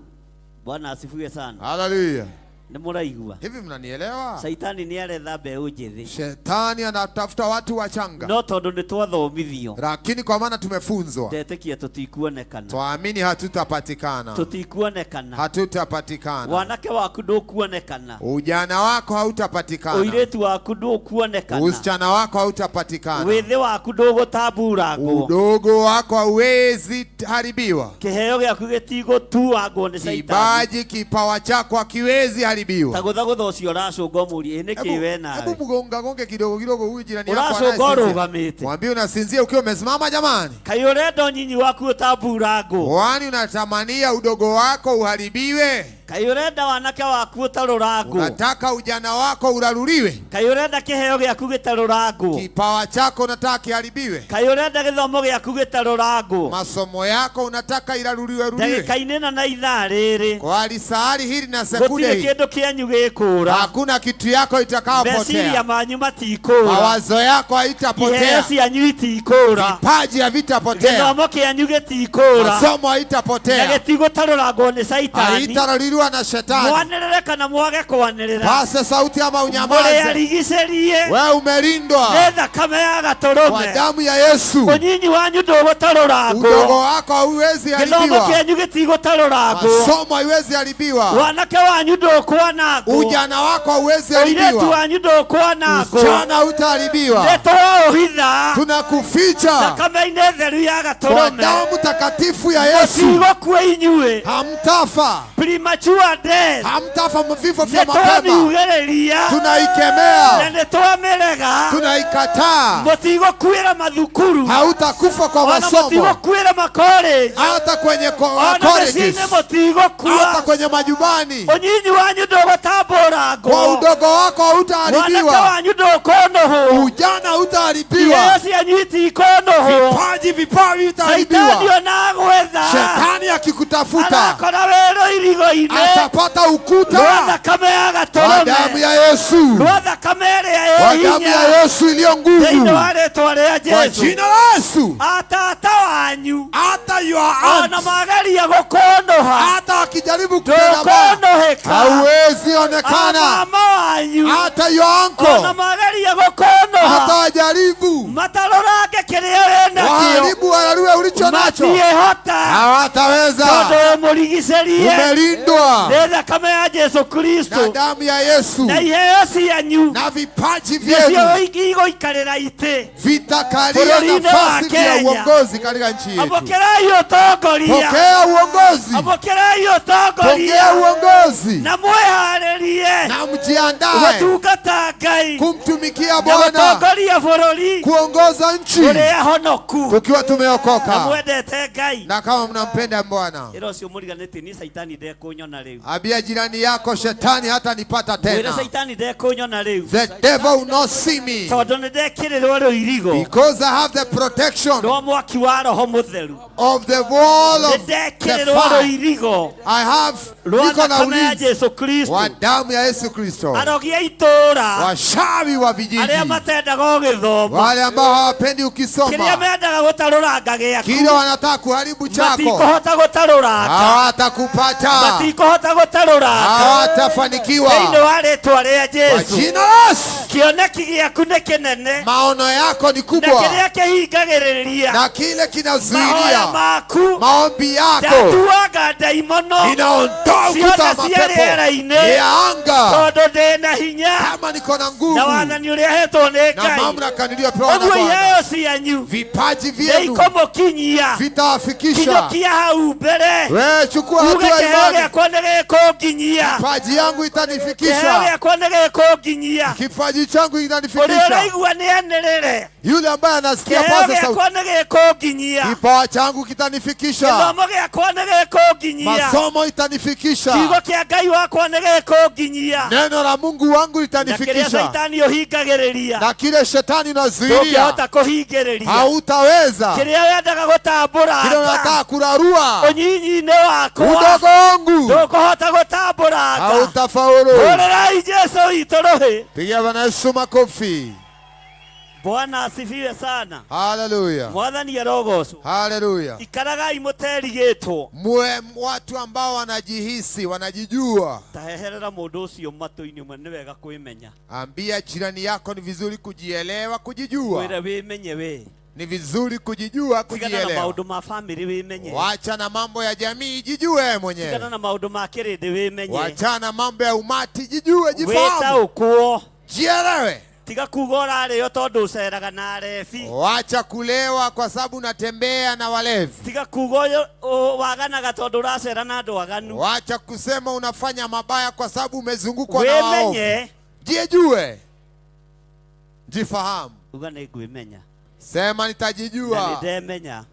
Bwana asifiwe sana. Haleluya. Nĩ mũraigua? Hivi mnanielewa? Caitani nĩ aretha mbeũ njĩthĩ. Shetani anatafuta watu wachanga, No tondũ nĩ twathomithio, lakini kwa maana tumefunzwa, ndetĩkia tũtikuonekana. Twaamini hatutapatikana, Tũtikuonekana. Hatutapatikana. Wanake waku ndũkuonekana. Ujana wako hautapatikana, Ũirĩtu waku ndũkuonekana. Usichana wako hautapatikana, Wĩthĩ waku ndũgũtamburangwo. Udogo wako hauwezi haribiwa, Kĩheo gĩaku gĩtigũtuangwo nĩ caitani. Kibaji, kipawa chako hakiwezi haribiwa. Ta gũthagũtha ũcio ũracũnga ũmũrie, "Ĩ nĩkĩ we nawe?" Hebu mgonga gonge kidogo kidogo huyu jirani yako Ũracũnga anayesinzia. ũrũgamĩte. Mwambie unasinzia ukiwa umesimama jamani. Kaĩ ũrenda ũnyinyi waku ũtamburangwo? Kwani unatamania udogo wako uharibiwe? Kaĩ ũrenda wanake waku ũtarũrangwo? Unataka ujana wako uraruliwe? Kaĩ ũrenda kĩheo gĩaku gĩtarũrangwo? Kipawa chako unataka kiharibiwe? Kaĩ ũrenda gĩthomo gĩaku gĩtarũrangwo? Masomo yako unataka iraruliwe ruliwe? Ndagĩka-inĩ ĩno na ithaa rĩrĩ, Kwa lisali hili na sekunde gũtirĩ hii, kĩndũ kĩanyu gĩkũra. hakuna kitu yako Meciria itakayopotea. manyu matikũra. Mawazo yako Iheo haitapotea, cianyu itikũra. vipaji havitapotea, Gĩthomo kĩanyu gĩtikũra. masomo Na haitapotea, gĩtigũtarũrangwo nĩ caitani. haitaraririwa na shetani. Mwanĩrĩre kana mwage kwanĩrĩra, Pase sauti ama mũrĩ unyamaze, arigicĩrie wewe umelindwa nĩ thakame ya kwa gatũrũme. damu ya Yesu. Ũnyinyi wanyu ndũgũtarũrangwo. Udogo wako hauwezi Gĩthomo haribiwa, kĩanyu gĩtigũtarũrangwo. masomo haiwezi haribiwa, Wanake wanyu ndũkwanangwo. ujana wako hauwezi Ũirĩtu haribiwa, wanyu ndũkwanangwo. usichana hautaharibiwa. Nĩtwaũhitha Tunakuficha thakame-inĩ theru ya kwa gatũrũme. damu takatifu ya Yesu. Mũtigũkua inyuĩ. Hamtafa, Premature death hamtafa vifo vya mapema. nĩtwamiugĩrĩria na Tunaikemea, nĩtwamĩrega. tunaikataa. Mũtigũkuĩra mathukuru, Hautakufa kwa ona masomo, mũtigũkuĩra makoleji, hata kwenye ona colleges, mĩciĩ-inĩ mũtigũkua. hata kwenye majumbani. Ũnyinyi wanyu Kwa ndũgũtambũrangwo. udogo wako Wanake hautaharibiwa, wanyu ndũkũnũhwo. ujana hautaharibiwa, Iheo cianyu itikũnũhwo. vipaji vipawi Caitani vitaharibiwa. ona agwetha Shetani akikutafuta arakora wĩrũ irigo-inĩ atapata rwa ukuta thakame ya wa gatũrũme, damu ya Yesu, rwa thakame ĩrĩa wa ĩ damu ya hinya Yesu iliyo thĩinĩ nguvu, wa rĩtwa rĩa kwa Jesu. jina la Yesu. Atata wanyu Hata your ona aunt, mageria gũkũnũha, hata wakijaribu kutenda mabaya, ndũkũnũhĩka. hauwezi onekana. Amama wanyu Hata your ona uncle, mageria hata gũkũnũha, wajaribu matarũrange kĩrĩa wĩnakĩo, waharibu, wararue ulicho nacho, matiĩhota hawataweza. tondũ mũrigicĩrie Umelindwa nĩ thakame ya Jesu na Kristo damu ya Yesu na iheo cianyu na vipaji nĩcio vyenu igũikarĩra itĩ vitakalia Bũrũri-inĩ wa nafasi vya Kenya. uongozi katika nchi yetu. Amũkĩrai ũtongoria. Pokea uongozi, Amũkĩrai ũtongoria pokea uongozi na mwĩharĩrie na mjiandae gũtungata Ngai kumtumikia na Bwana, gũtongoria bũrũri kuongoza nchi ũrĩa honoku tukiwa na tumeokoka, mwendete Ngai. na kama mnampenda Bwana. Ĩra ũcio mũriganĩtie niĩ caitani ndekũnyona rĩu. Ambia jirani yako, shetani hata nipata Mwĩre tena. caitani ndekũnyona rĩu The devil will not see me tondũ nĩ ndekĩrĩrwo rũirigo because I have the protection rwa mwaki wa Roho Mũtheru. of the wall Nĩ of the ndekĩrĩrwo fire. rũirigo I have rwa niko na thakame ya ulinzi Jesu Kristo. wa damu ya Yesu Kristo. Arogi a itũũra Washawi wa vijiji, arĩa matendaga ũgĩthoma, wale ambao hawapendi kĩrĩa ukisoma, mendaga gũtarũranga gĩaku kile wanataka kuharibu chako matikũhota gũtarũranga, hawatakupata, matikũhota gũtarũranga hawatafanikiwa thĩinĩ wa rĩtwa rĩa kwa Jesu. jina la Yesu. Kĩoneki gĩaku nĩ kĩnene Maono yako ni na kubwa kĩrĩa kĩhingagĩrĩria na kile mahoya kinazuilia maku maombi yako, ndatuaga ndaimono inaondoa ukuta wa ciothe cia mapepo rĩera-inĩ ya anga. tondũ ndĩ na hinya Kama niko na na nguvu wathani ũrĩa hetwo nĩ na Ngai. mamlaka niliyopewa na Ũguo Bwana, iheo cianyu vipaji nĩ vyenu ikũmũkinyia vitawafikisha. kinyũkia hau mbere Wewe chukua uge hatua kĩheo imani. gĩakwa nĩ gĩkũnginyia, Kipaji yangu kĩheo itanifikisha, gĩakwa nĩ gĩkũnginyia. kipaji changu Ũrĩa itanifikisha. ũraigua nĩ anĩrĩre, Yule ambaye anasikia kĩheo paza sauti, gĩakwa nĩ gĩkũnginyia, kipawa changu kitanifikisha, gĩthomo gĩakwa nĩ gĩkũnginyia, masomo itanifikisha, kiugo kĩa Ngai wakwa nĩ gĩkũnginyia, neno la Mungu wangu na kĩrĩa litanifikisha, caitani ũhingagĩrĩria na kile shetani unazuilia ndũngĩhota kũhingĩrĩria, hautaweza. kĩrĩa wendaga Kile gũtambũranga unataka kurarua ũnyinyi-inĩ wakwa udogo wangu ndũkũhota gũtambũranga. hautafaulu. Hũrĩrai Jesu witũ rũhĩ. Pigia Bwana Yesu makofi. Bwana asifiwe sana. Haleluya. Mwathani arogocwo. Haleluya. Ikaragai muterigĩtwo. Muwe watu ambao wanajihisi, wanajijua. Taheherera mũndũ ũcio matũ-inĩ ũmwe, nĩ wega kwĩmenya. Ambia jirani yako ni vizuri kujielewa, kujijua. Mwĩre wĩmenye we. Ni vizuri kujijua, Tigana na kujielewa. maũndũ ma family wĩmenye. Wacha na mambo ya jamii, jijue wewe mwenyewe. Tigana na maũndũ ma kĩrĩndĩ wĩmenye. Wacha na mambo ya umati, jijue, jifahamu. Wĩtaũkwo. Jielewe. Tiga kuga ũrarĩo tondũ ũceraga na arebi. Wacha kulewa kwa sababu unatembea na walevi. Tiga kuga ũyũ waganaga tondũ ũracera na andũ aganu. Wacha kusema unafanya mabaya kwa sababu umezungukwa na waovu. Wĩmenye. Jijue. Jifahamu. Uga nĩ ngwĩmenya. Sema Na nitajijua. nĩndemenya.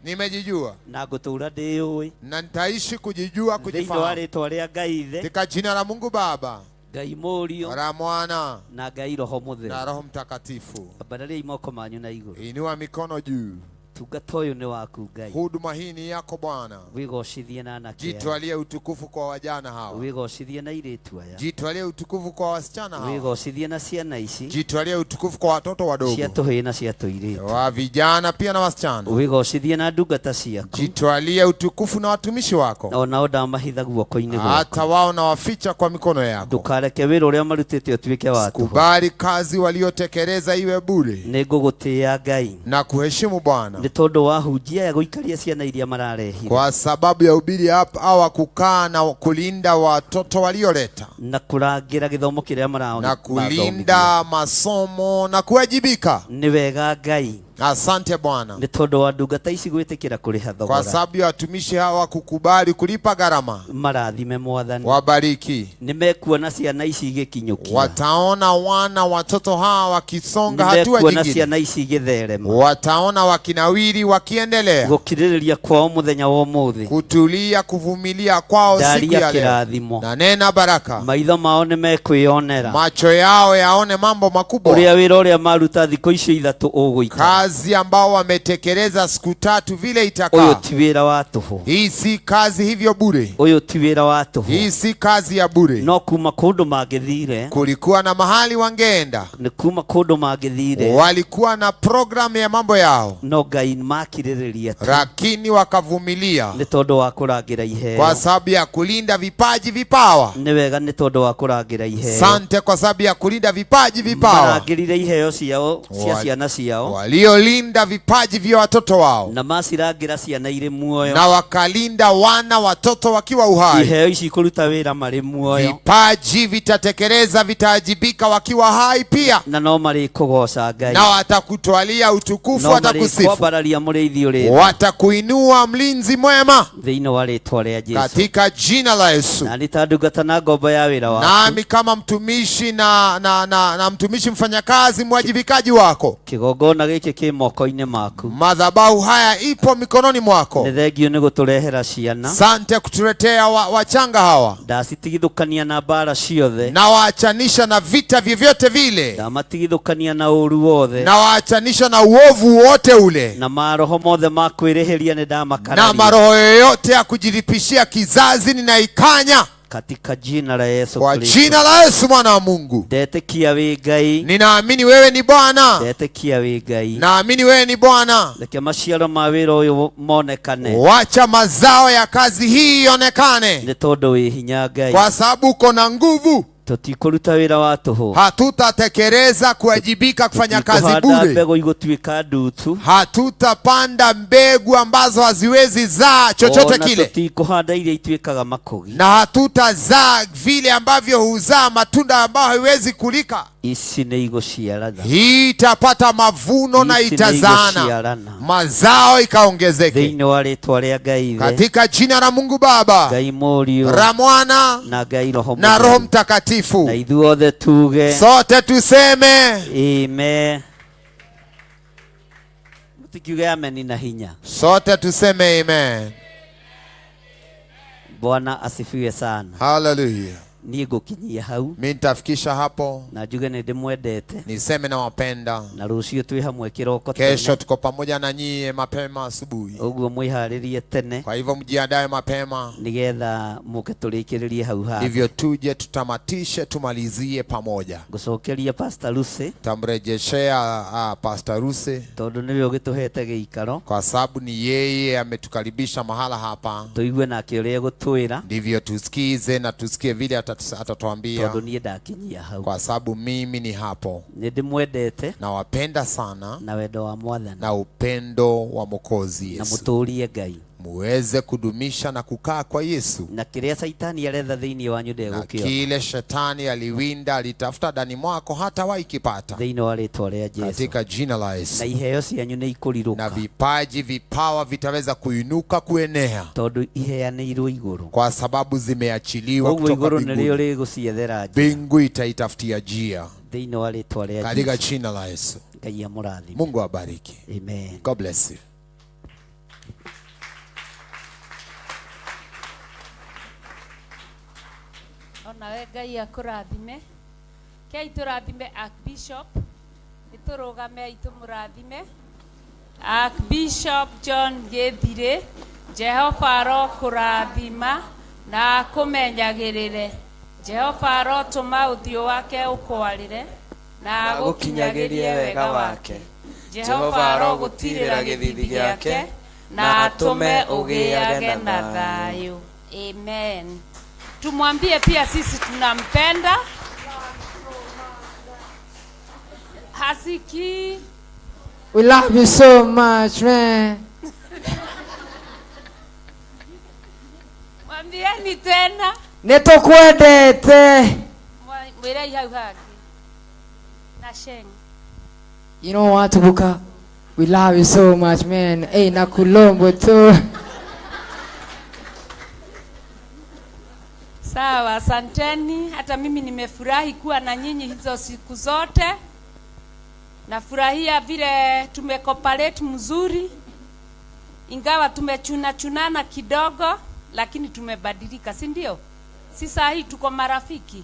Nimejijua. Na ngũtũra ndĩyũĩ. Na nitaishi kujijua, Thĩinĩ wa kujifahamu. rĩtwa rĩa Ngai Ithe. Katika jina la Mungu Baba, Ngai Mũriũ, la Mwana na Ngai Roho Mũtheru. na Roho Mtakatifu. Ambarariai moko manyu na igũrũ. Inua mikono juu. Tungata ũyũ nĩ waku Ngai. Huduma hii ni yako Bwana. Wĩgocithie na anake aya. Jitwalie utukufu kwa wajana hawa. Wĩgocithie na airĩtu aya. Jitwalie utukufu kwa wasichana hawa. Wĩgocithie na ciana ici. Jitwalie utukufu kwa watoto Cia wadogo, tũhĩĩ na cia tũirĩtu. wa vijana pia na wasichana. Wĩgocithie na ndungata ciaku. Jitwalie utukufu na watumishi wako, Onao ndamahitha guoko-inĩ gwaku. hata wao na waficha kwa mikono yako. Ndũkareke wĩra ũrĩa marutĩte ũtuĩke wa tũhũ. Kubali kazi waliotekeleza iwe bure, Nĩ ngũgũtĩĩa Ngai. na kuheshimu Bwana Nĩ tondũ wa hunjia ya gũikaria ciana iria mararehire. kwa sababu ya ubiri hapa hawa kukaa na kulinda watoto walioleta Na kũrangĩra gĩthomo kĩrĩa na kulinda masomo na kuwajibika. Nĩ wega Ngai. Asante Bwana Nĩ tondũ wa ndungata ici gwĩtĩkĩra kũrĩha kwa thogora. sababu ya watumishi hawa kukubali kulipa gharama. Marathime Mwathani. Wabariki. Nĩ mekuona ciana ici igĩkinyũkia. Wataona wana watoto hawa wakisonga Nĩ hatua mekuona nyingine, ciana ici igĩtherema. wataona wakinawiri wakiendelea, Gũkirĩrĩria kwao mũthenya wa ũmũthĩ. kutulia, kuvumilia kwao siku Ndaria ya leo. kĩrathimo. Na nena baraka, Maitho mao nĩ mekwĩyonera. macho yao yaone mambo makubwa, Ũrĩa wĩra ũrĩa maruta thikũ icio ithatũ ũgũikara. kazi ambao wametekeleza siku tatu vile Ũyũ itakaa. ti wĩra wa tũhũ. Hii si kazi hivyo bure, Ũyũ ti wĩra wa tũhũ. hii si kazi ya bure. No kuma kũndũ mangĩthire. Kulikuwa na mahali wangeenda, Nĩ kuma kũndũ mangĩthire. walikuwa na programu ya mambo yao, No Ngai makirĩrĩria tu. lakini wakavumilia Nĩ tondũ wa kũrangĩra iheo. kwa sababu ya kulinda vipaji vipawa. Nĩ wega nĩ tondũ wa kũrangĩra iheo. Sante kwa sababu ya kulinda vipaji vipawa, Marangĩrire iheo ciao cia ciana ciao. waliolinda vipaji vya watoto wao Na macirangĩra ciana irĩ muoyo. na wakalinda wana watoto wakiwa uhai. Iheo ici ikũruta wĩra marĩ muoyo. Vipaji vitatekeleza, vitaajibika wakiwa hai pia, Na no marĩkũgoca Ngai. na watakutwalia utukufu, No watakusifu, marĩkwambararia mũrĩithi ũrĩ tha. watakuinua mlinzi mwema, Thĩinĩ wa rĩtwa rĩa Jesũ. katika jina la Yesu. Na nĩ ta ndungata na ngombo ya wĩra waku. Nami kama mtumishi na mtumishi mfanyakazi mwajibikaji wako, Kĩgongona gĩkĩ kĩ moko-inĩ maku. madhabahu haya ipo mikononi mwako. Nĩ thengiũ nĩ gũtũrehera ciana. Sante kutuletea wachanga hawa, Ndacitigithũkania na mbara ciothe. na waachanisha na vita vyovyote vile, Ndamatigithũkania na ũũru wothe. na waachanisha na uovu wote ule, Na maroho mothe ma kwĩrĩhĩria nĩ na ndamakararia. maroho yoyote ya kujilipishia kizazi ninaikanya Katika jina la Yesu kwa Kristo. jina la Yesu mwana wa Mungu. Ndetĩkia wĩ Ngai. Ninaamini wewe ni Bwana, Ndetĩkia wĩ Ngai. naamini wewe ni Bwana. Reke maciaro ma wĩra ũyũ monekane. Wacha mazao ya kazi hii ionekane, Nĩ tondũ wĩ hinya Ngai. kwa sababu uko na nguvu. Tũtikũruta wĩra wa tũhũ. Hatutatekeleza kuwajibika kufanya kazi Tũtikũhanda bure. mbegũ igũtuĩka ndutu. Hatutapanda mbegu ambazo haziwezi zaa chochote Ona kile, tũtikũhanda iria ituĩkaga makũgi. na hatutazaa vile ambavyo huzaa matunda ambayo haiwezi kulika. Ici nĩ igũciarana. Hii itapata mavuno na Ici nĩ itazaana, igũciarana. mazao ikaongezeke, Thĩinĩ wa rĩtwa rĩa Ngai Ithe, katika jina la Mungu Baba, Ngai Mũriũ, la Mwana na Ngai Roho na Roho Mũtheru. Mtakatifu. Na ithuothe tuge Sote tuseme amen. Mũtikiuge ameni na hinya. sote tuseme amen. Bwana asifiwe sana. Haleluya. Niĩ ngũkinyia hau. Mimi nitafikisha hapo Na njuge nĩ ndĩmwendete. Niseme nawapenda. Na rũciũ twĩ hamwe kĩroko tene. Kesho tuko pamoja na nyie mapema asubuhi. Ũguo mwĩharĩrie tene. Kwa hivyo mjiandae mapema. Nigetha mũke tũrĩkĩrĩrie hau haha. Ndivyo tuje tutamatishe tumalizie pamoja. Ngũcokeria Pastor Lucy. Tamrejeshea Pastor Lucy. Tondũ nĩwe ũgĩtũhete gĩikaro. Kwa sababu ni yeye ametukaribisha mahala hapa. Tuigue nake ũrĩa egũtwĩra. Ndivyo tusikize na tusikie vile atatuambia. Tondũ niĩ ndakinyia hau. Kwa sababu mimi ni hapo. Nĩndĩmwendete. Nawapenda sana. Na wendo wa Mwathani. Na upendo wa Mwokozi Yesu. Na mũtũrie Ngai. Muweze kudumisha na kukaa kwa Yesu. Na kile saitani aretha thĩinĩ wanyu ndegũkĩona. Na kile shetani aliwinda alitafuta ndani mwako hata waikipata. Thĩinĩ wa rĩtwa rĩa Yesu. Katika jina la Yesu. Na iheo cianyu nĩ ikũrirũka. Na vipaji vipawa vitaweza kuinuka kuenea. Tondũ iheanĩirwo igũrũ. Kwa sababu zimeachiliwa kutoka mbinguni. Mbingu Igũrũ nĩrĩo rĩgũciethera njĩra. Mbingu itaitafutia njia. Thĩinĩ wa rĩtwa rĩa Yesu. Katika jina la Yesu. Ngai amũrathime. Mungu awabariki. Amen. God bless you. Onawe Ngai akũrathime. Kei tũrathime Archbishop. Nĩtũrũgame tũmũrathime. Archbishop John Gĩthirĩ, Jehova arokũrathima na akũmenyagĩrĩre. Jehova arotũma ũthiũ wake ũkwarĩre na agũkinyagĩrie wega wake. Jehova arogũtirĩra gĩthithi gĩake na atũme ũgĩage na thayũ. Amen. Tumwambie pia sisi tunampenda. Hasiki. We love you so much, man. Mwambieni tena. Nĩtũkwendete. Mwĩrei hau hangĩ. Na sheng. You know what, Buka? We love you so much, man. Hey, nakulombo tu. Sawa, asanteni. Hata mimi nimefurahi kuwa na nyinyi hizo siku zote. Nafurahia vile tumecooperate mzuri. Ingawa tumechuna chunana kidogo, lakini tumebadilika, si ndio? Si saa hii tuko marafiki.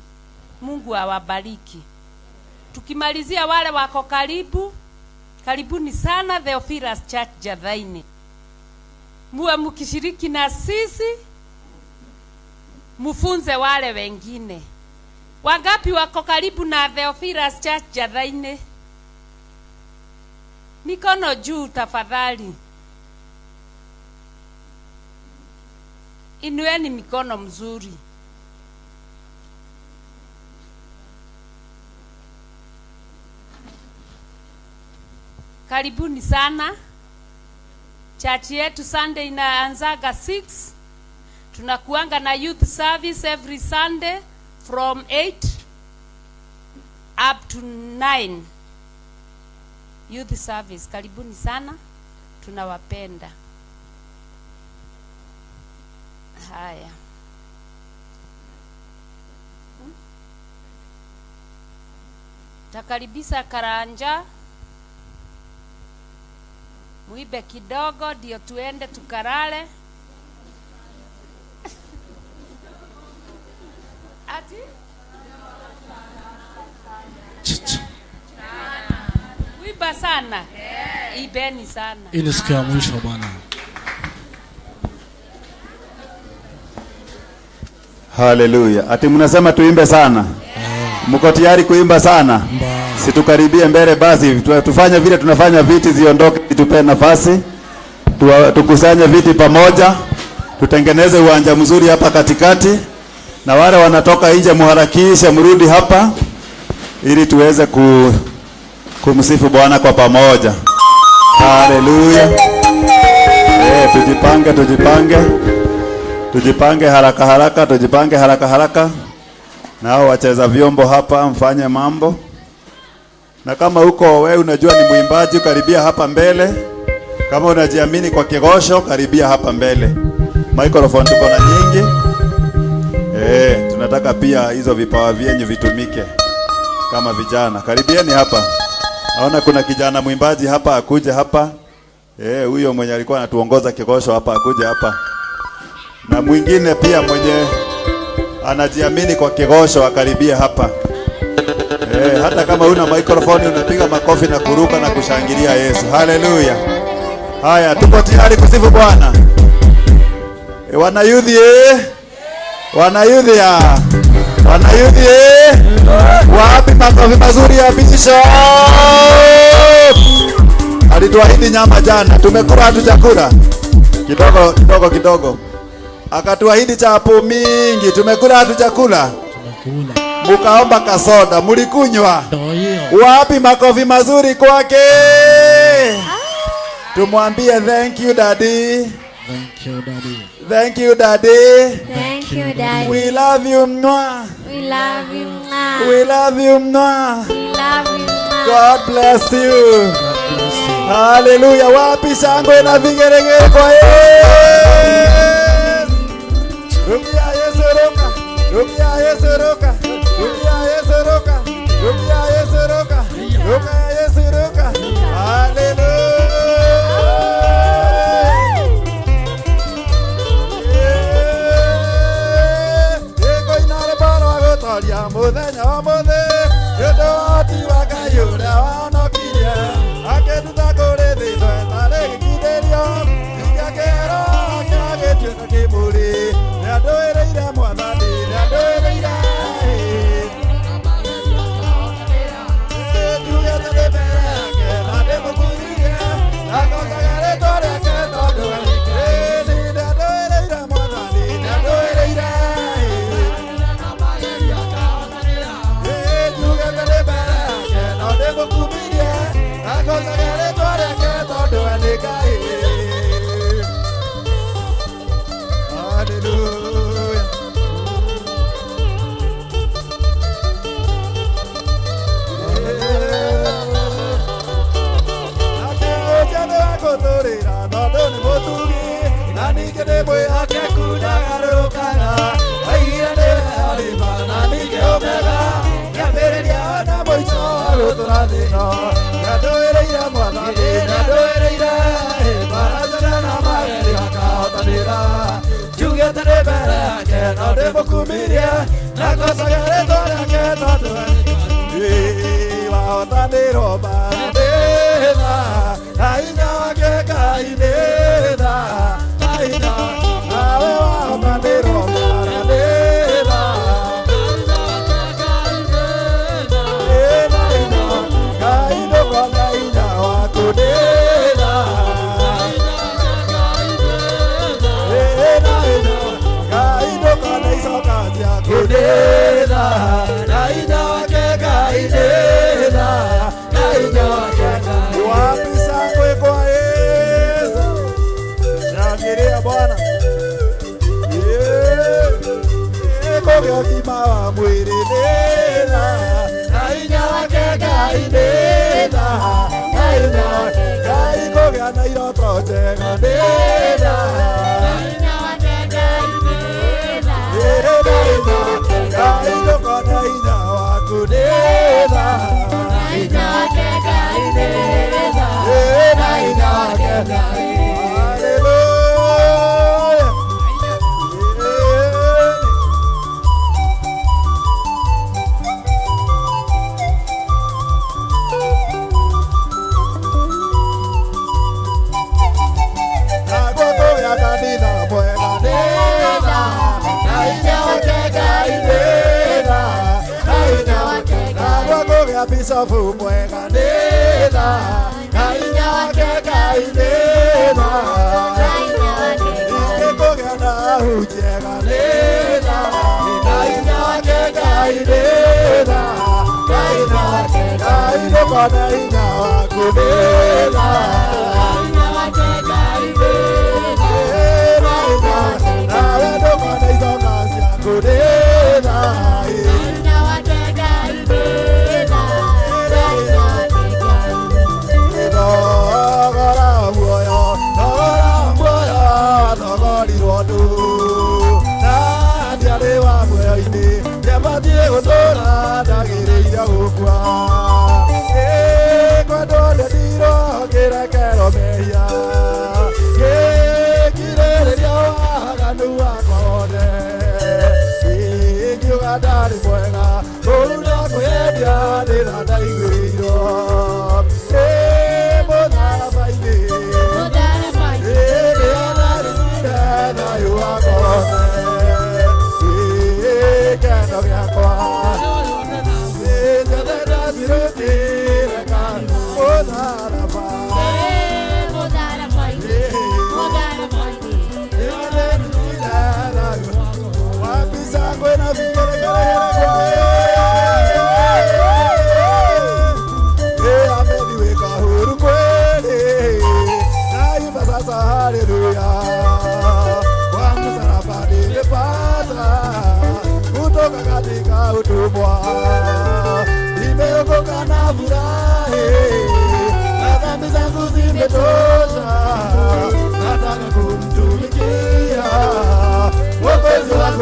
Mungu awabariki. Tukimalizia wale wako karibu, karibuni sana Theophilus Church Jathaini. Muwe mkishiriki na sisi, mufunze wale wengine. Wangapi wako karibu na Theophilus Church Jathaini? Mikono juu tafadhali. Inueni mikono mzuri. Karibuni sana. Church yetu Sunday inaanzaga 6. Tunakuanga na youth service every Sunday from 8 up to 9. Youth service, karibuni sana. Tunawapenda. Haya. Takaribisha Karanja. Muibe kidogo ndio tuende tukarale. Ati? Uiba sana. Ibeni sana. Hii ni siku ya mwisho bwana. Haleluya. Ati mnasema tuimbe sana. Mko tayari kuimba sana? Situkaribie mbele basi, tufanye vile tunafanya, viti ziondoke, tupe nafasi. Tukusanye viti pamoja, tutengeneze uwanja mzuri hapa katikati. Na wale wanatoka nje muharakishe mrudi hapa ili tuweze kumsifu Bwana kwa pamoja. Haleluya. Tujipange, tujipange. Tujipange haraka haraka, tujipange haraka haraka. Nao wacheza vyombo hapa mfanye mambo. Na kama huko wewe unajua ni mwimbaji, karibia hapa mbele. Kama unajiamini kwa kigosho, karibia hapa mbele. Microphone tuko na nyingi. Tunataka pia hizo vipawa vyenyu vitumike kama vijana. Karibieni hapa. Naona kuna kijana mwimbaji hapa, akuje hapa. Huyo mwenye alikuwa anatuongoza kigosho hapa akuje hapa. Na mwingine pia anajiamini kwa kigosho akaribia hapa. Hata kama una microphone unapiga makofi na kuruka na kushangilia Yesu. Haleluya. Haya, tuko tayari kusifu Bwana. Wanayudhi Wanayudhi ya. Wanayudhi Wapi makofi mazuri ya Bishop? Alituahidi nyama jana, tumekula hatujakula. Kidogo kidogo kidogo. Akatuahidi chapo mingi, tumekula hatujakula. Mukaomba kasoda, mulikunywa. Wapi makofi mazuri kwake? Tumwambie thank you daddy. Thank you, Daddy. Thank you daddy. Thank you, Daddy. We love you mwa. We love you, Mwah. We love you mwa. We love you, Mwah. God bless you. Hallelujah. Wapi shangwe na vigelegele kwa Yesu. Rukia Yesu ruka. Rukia Yesu ruka. Rukia Yesu ruka. Rukia Yesu ruka. Ruka Yesu ruka. Hallelujah. Ikoinare boro agotoria muthenya wa muthe nĩ ũndũ wa ũhoti wa Ngai ũrĩa wahonokirie akĩnduta kũrĩ thĩ twetarĩ gĩkindĩrio gĩakĩro gĩtuĩka kĩmũrĩ nĩandũĩrĩire mwathani nĩandũĩrĩire njugĩte ndĩ mbere yake na ndĩmũkuithie ndagocaga rĩtwa rĩake tondũ nĩandũĩrĩire mwathani nĩandũĩrĩire njugĩte ndĩ mbere yake na ndĩmũkumirie ndagocaga rĩtwa rĩake tondũ we nĩ Ngai. Hallelujah. Akĩũria tondũ nĩ mũtugi na ningĩ nĩ mwĩhokeku ndagarũrũkaga oigire nĩwe Alifa na ningĩ Omega kĩambĩrĩria na mũico wa gũtũra thĩ ĩno nĩandũĩrĩire mwathani nĩandũĩrĩire marathĩra na magerio akahotanĩra njugĩte ndĩ mbere yake no ndĩmũkumirie na ngocaga rĩtwa rĩake tondũ wahotanĩrwo mbathĩna na hinya wake Ngai nĩ tha na hinya nawe wahotanĩrwo mbathĩna na hinya Ngai ndũkona hinya waku nĩ tha na hinya Ngai ndũkona icoka ciaku nĩ tha na hinya wake Ngai nĩ tha na hinya wake Ngai. Wapi shangwe kwa Yesu? Shangilia Bwana. Kũgĩa ũgima wa mwĩrĩ nĩ tha na hinya wake Ngai nĩ tha na hinya wake Ngai kũgĩa na iroto njega nĩ tha na hinya wake Ngai nĩ tha Ngai ndũkona hinya waku nĩ tha na hinya wake Ngai nĩ tha na hinya wake Ngai. Hallelujah. Naguo kũgĩa kanitha mwega nĩ tha na hinya wake Ngai nĩ tha na hinya wake naguo kũgĩa bishofu mwega nĩ tha na hinya wake Ngai nĩ tha ningĩ kũgĩa na ahunjia nĩ tha na hinya wake Ngai nĩ tha na hinya wake Ngai ndũkona hinya waku nĩ tha nawe ndũkona icoka ciaku nĩ tha thogora muoyo thogora muoyo wathogorirwo ndũ na ndiarĩ wa muoyo-inĩ ndiabatiĩ gũtũũra ndagĩrĩire gũkua kwendwo ndendirwo ngĩrekerwo mehia ngĩkirĩrĩria waganu wakwa wothe.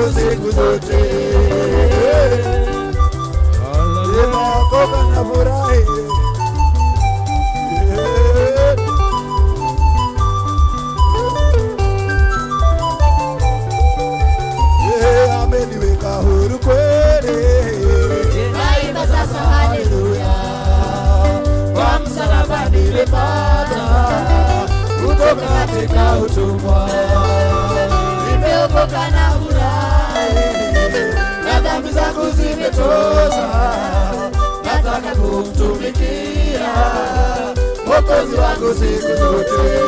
wangu siku zote. Nimeokoka na furahi. Ameniweka huru kweli. Naimba sasa haleluya. Kwa msalaba nilipata kutoka katika utumwa. Nimeokoka na furahi. Na dhambi zangu zimetosha. Nataka kumtumikia Mwokozi wangu siku zote.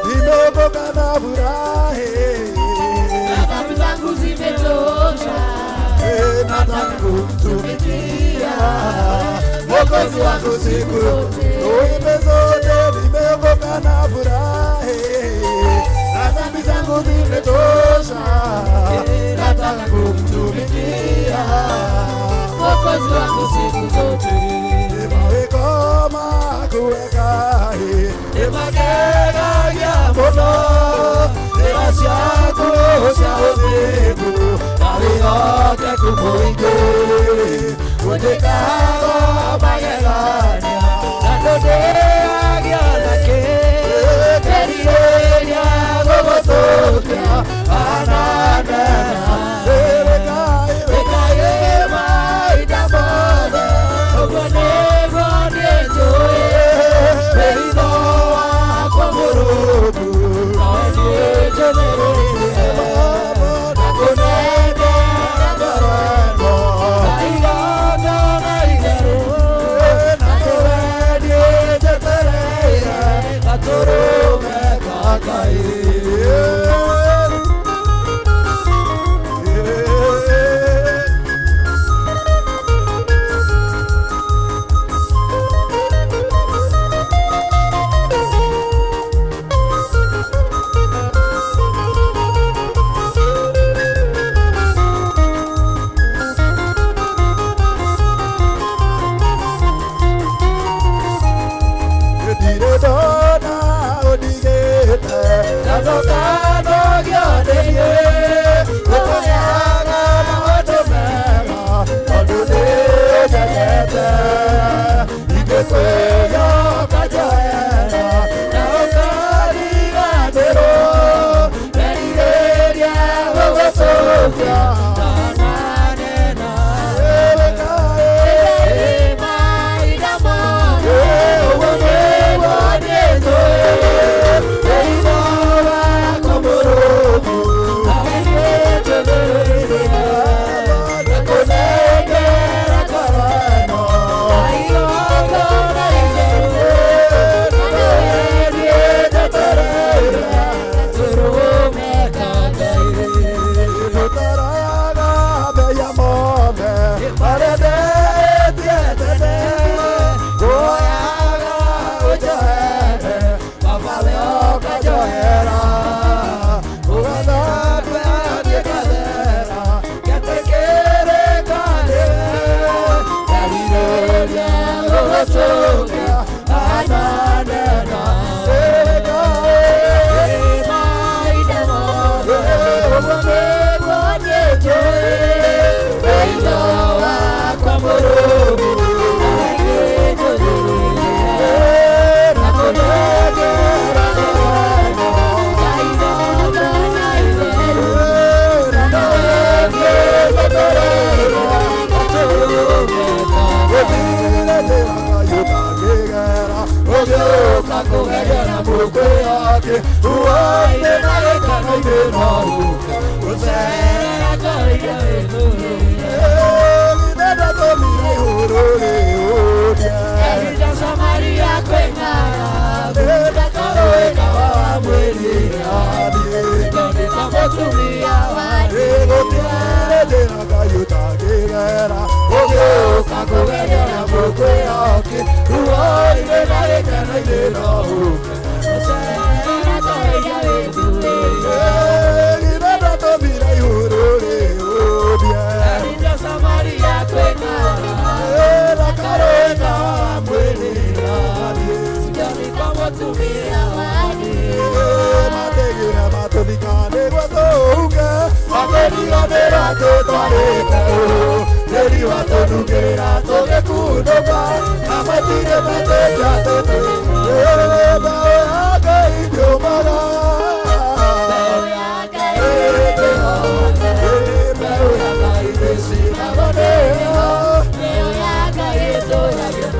Nimeokoka na furahi. Na dhambi zangu zimetosha. Nataka kumtumikia Mwokozi wangu siku zote. Tuimbe zote, nimeokoka na furahi. Na dhambi zangu zimetosha. Nataka kumtumikia Mwokozi wangu siku zote. Nimewekoma kuweka nimagega ya mono njĩra ciaku cia ũthingu na wĩhokeku mũingĩ ũnjĩkaga magegania na ndũndĩagia nakĩ ngerirĩria gũgũtũkia ananena wĩkaĩ mahinda mothe ũguo nĩguo niĩ njũĩ wĩitho wakwa mũrũmu nawe niĩ njũthĩrĩirie na kũnengera ngoro ĩno na igongona itheru na kũwendie njetereire gatũrũme ka Ngai. Ndirĩ ndona ũndigĩte kando kando gĩonĩiĩ ũkũnyaga maũndũ mega tondũ nĩũnyendete ingĩkwĩhoka njohera na ũkariganĩrwo nderirĩria gũgũtũkia nananena Mahinda mothe. Ũguo nĩguo niĩ njũĩ wĩitho wakwa mũrũmu nawe niĩ njũthĩrĩirie na kũnengera ngoro ĩno na igongona itheru na nĩwe njetereire gatũrũme ka Ngai. Tũtaraga mehia mothe marĩa ndehĩtie tene ngũhoyaga ũnjohere baba we ũkanjohera ũgathambia niĩ ngathera ngetĩkĩrĩka nĩwe nderirĩria gũgũtũkia ananena Mahinda mothe. ũguo nĩguo niĩ njũĩ wĩitho wakwa mũrũmu Nawe niĩ njũthĩrĩirie na kũnengera ngoro ĩno na igongona itheru. Samaria Mategire matũthika nĩguo tũhuke. Makĩriganĩra atĩ twarĩ mbeũ, tĩri watũnungĩra tũgĩkunũka, na matirĩ metĩkia atĩ twĩ mbeũ ya Ngai ndĩũmaga. Mbeũ ya Ngai ndĩcinagwo nĩ heho. Mbeũ ya Ngai ndĩũmaga.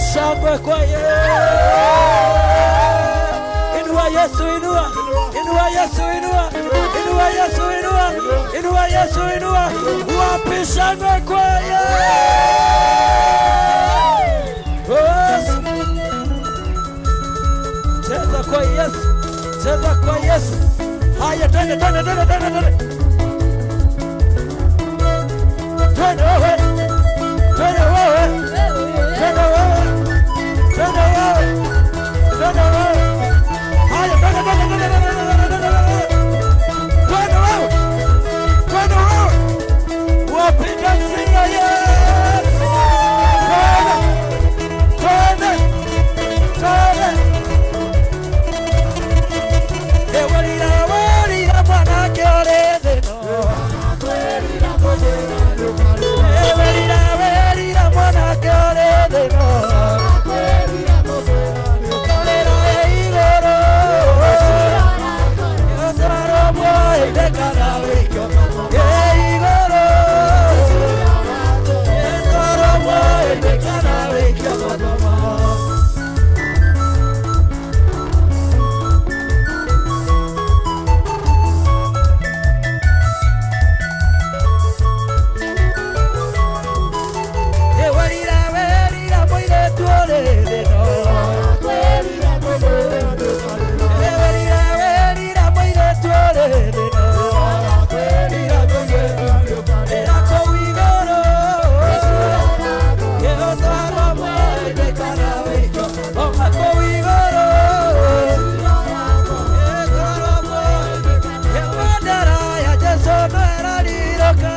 Wapi shangwe kwa Yesu. Inua Yesu, inua. Inua Yesu, inua. Inua Yesu, inua. Inua Yesu, inua. Wapi shangwe kwa Yesu. Cheza kwa Yesu. Cheza kwa Yesu. Haya, twende, twende, twende, twende, twende. Twende wewe. Twende wewe. Twende wewe. Twende wewe. Twende wewe. Haya, twende, twende, twende, twende, twende, twende, twende. Twende wewe. Twende wewe. Wapi dancing ya Yesu. Twende. Twende. Twende. Ewelira, welira, mwanake oletheno. Ewelira, welira, mwanake oletheno. Kolera igoro. Yotaro mwaidekana wikio. Igoro. Yotaro mwaidekana wikio. Ewelira, welira, mwiretu oletheno. Ewelira, welira, mwiretu oletheno. Era kũu igũrũ. Yotaro mwaidekana wikio. Oma kũu igũrũ. Yotaro mwaidekana. Ebendera ya Jesu no ĩrarirũka.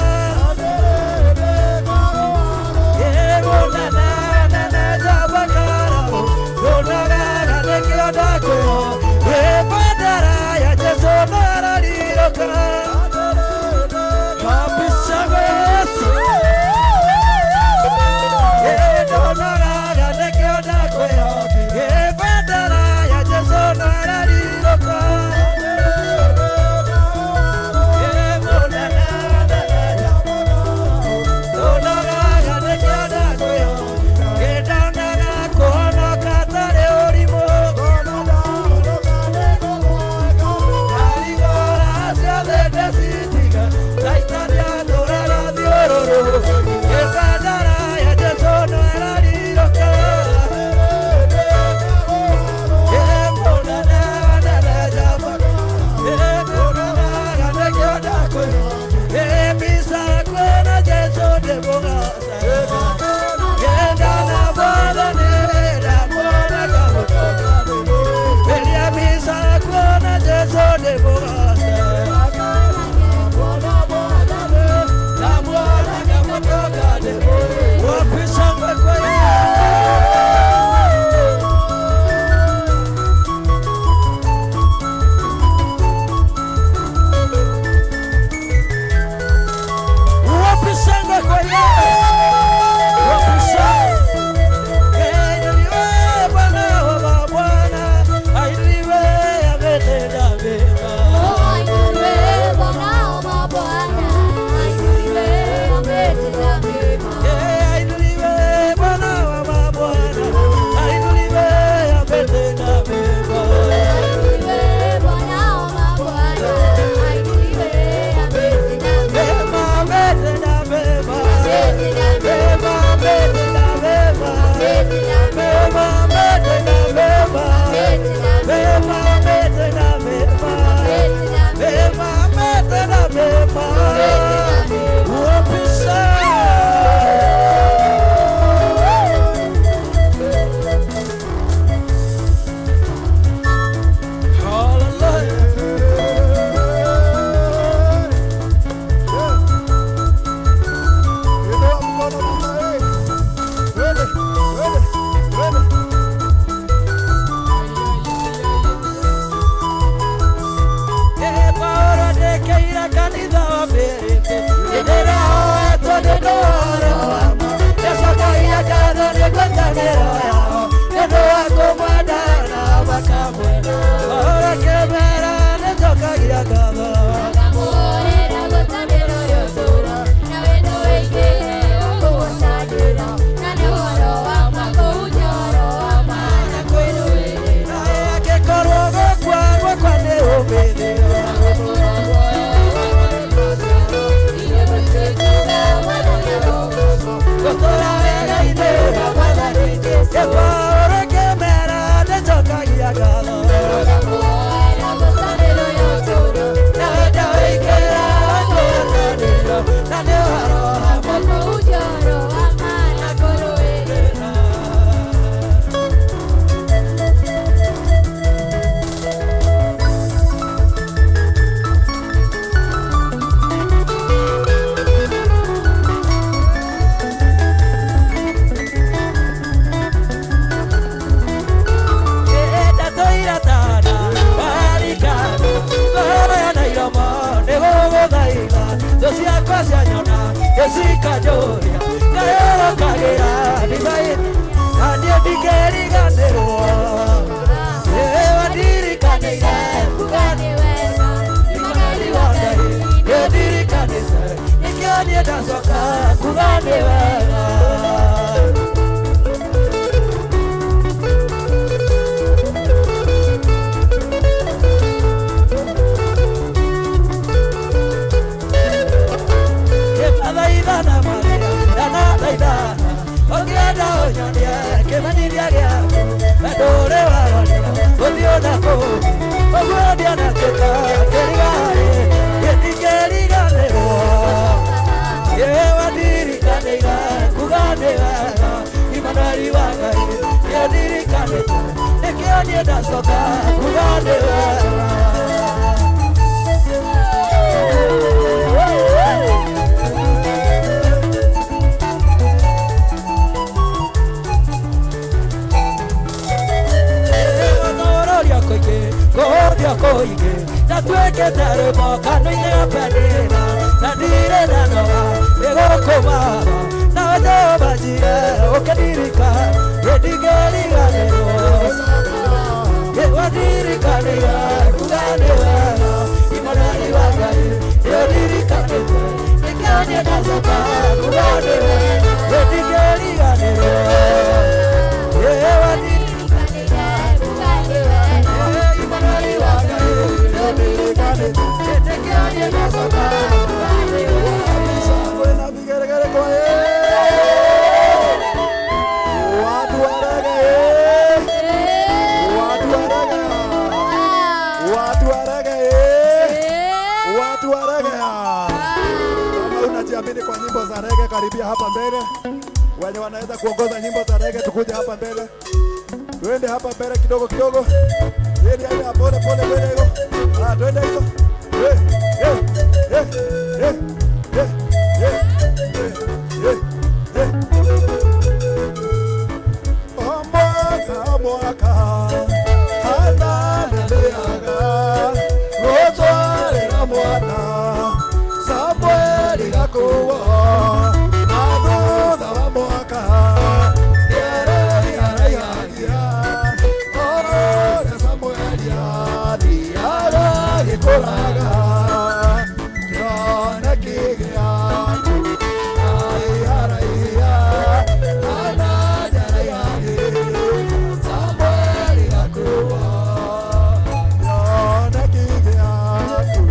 Ndikeriganĩrwo Wandirikanĩire kuga nĩ wega Imanueli wa Ngai nĩndirikanĩte nĩkĩo niĩ ndacoka kuga nĩ wega. Kĩmathaithana Maria ndanathaithana ũngĩenda ũnyonie kĩmenyithia gĩaku wendo ũrĩ waronia ũthiũ na kũu ũguo ndianatuĩka kĩrigarĩ gĩtingĩriganĩrwo wandirikanĩire kuga nĩ wega Imanueli wa Ngai nĩndirikanĩte nĩkĩo niĩ ndacoka kuga nĩ wega. Kũhũthia kũingĩ ndatuĩkĩte rwĩmbo kanua-inĩ ga Penina na ndirĩ ndanoga nĩ gũkũmatha nawe Jehova njire ũkĩndirika ndingĩriganĩrwo wandirikanĩire kuga nĩ wega Imanueli wa Ngai nĩũndirikanĩte nĩkĩo niĩ ndacoka kuga nĩ wega ndingĩriganĩrwo Watu wa reggae. Kama unajiamini kwa nyimbo za reggae, karibia hapa mbele. Wenye wanaweza kuongoza nyimbo za reggae, tukuje hapa mbele. Tuende hapa mbele kidogo kidogo. Twende hapa pole pole mbele hiyo. Ah, twende hizo. Eh, eh, eh, eh, eh, eh, eh, eh. Omwaka mwaka hana neliaga rotwarĩra mwana Samueli gakuo na thutha wa mwaka nĩerĩiharaihagia ũrĩa Samueli athiaga agĩkũraga kĩoneki gĩaku araiharaihia hana nĩaraihagia Samueli gakuo kĩoneki gĩaku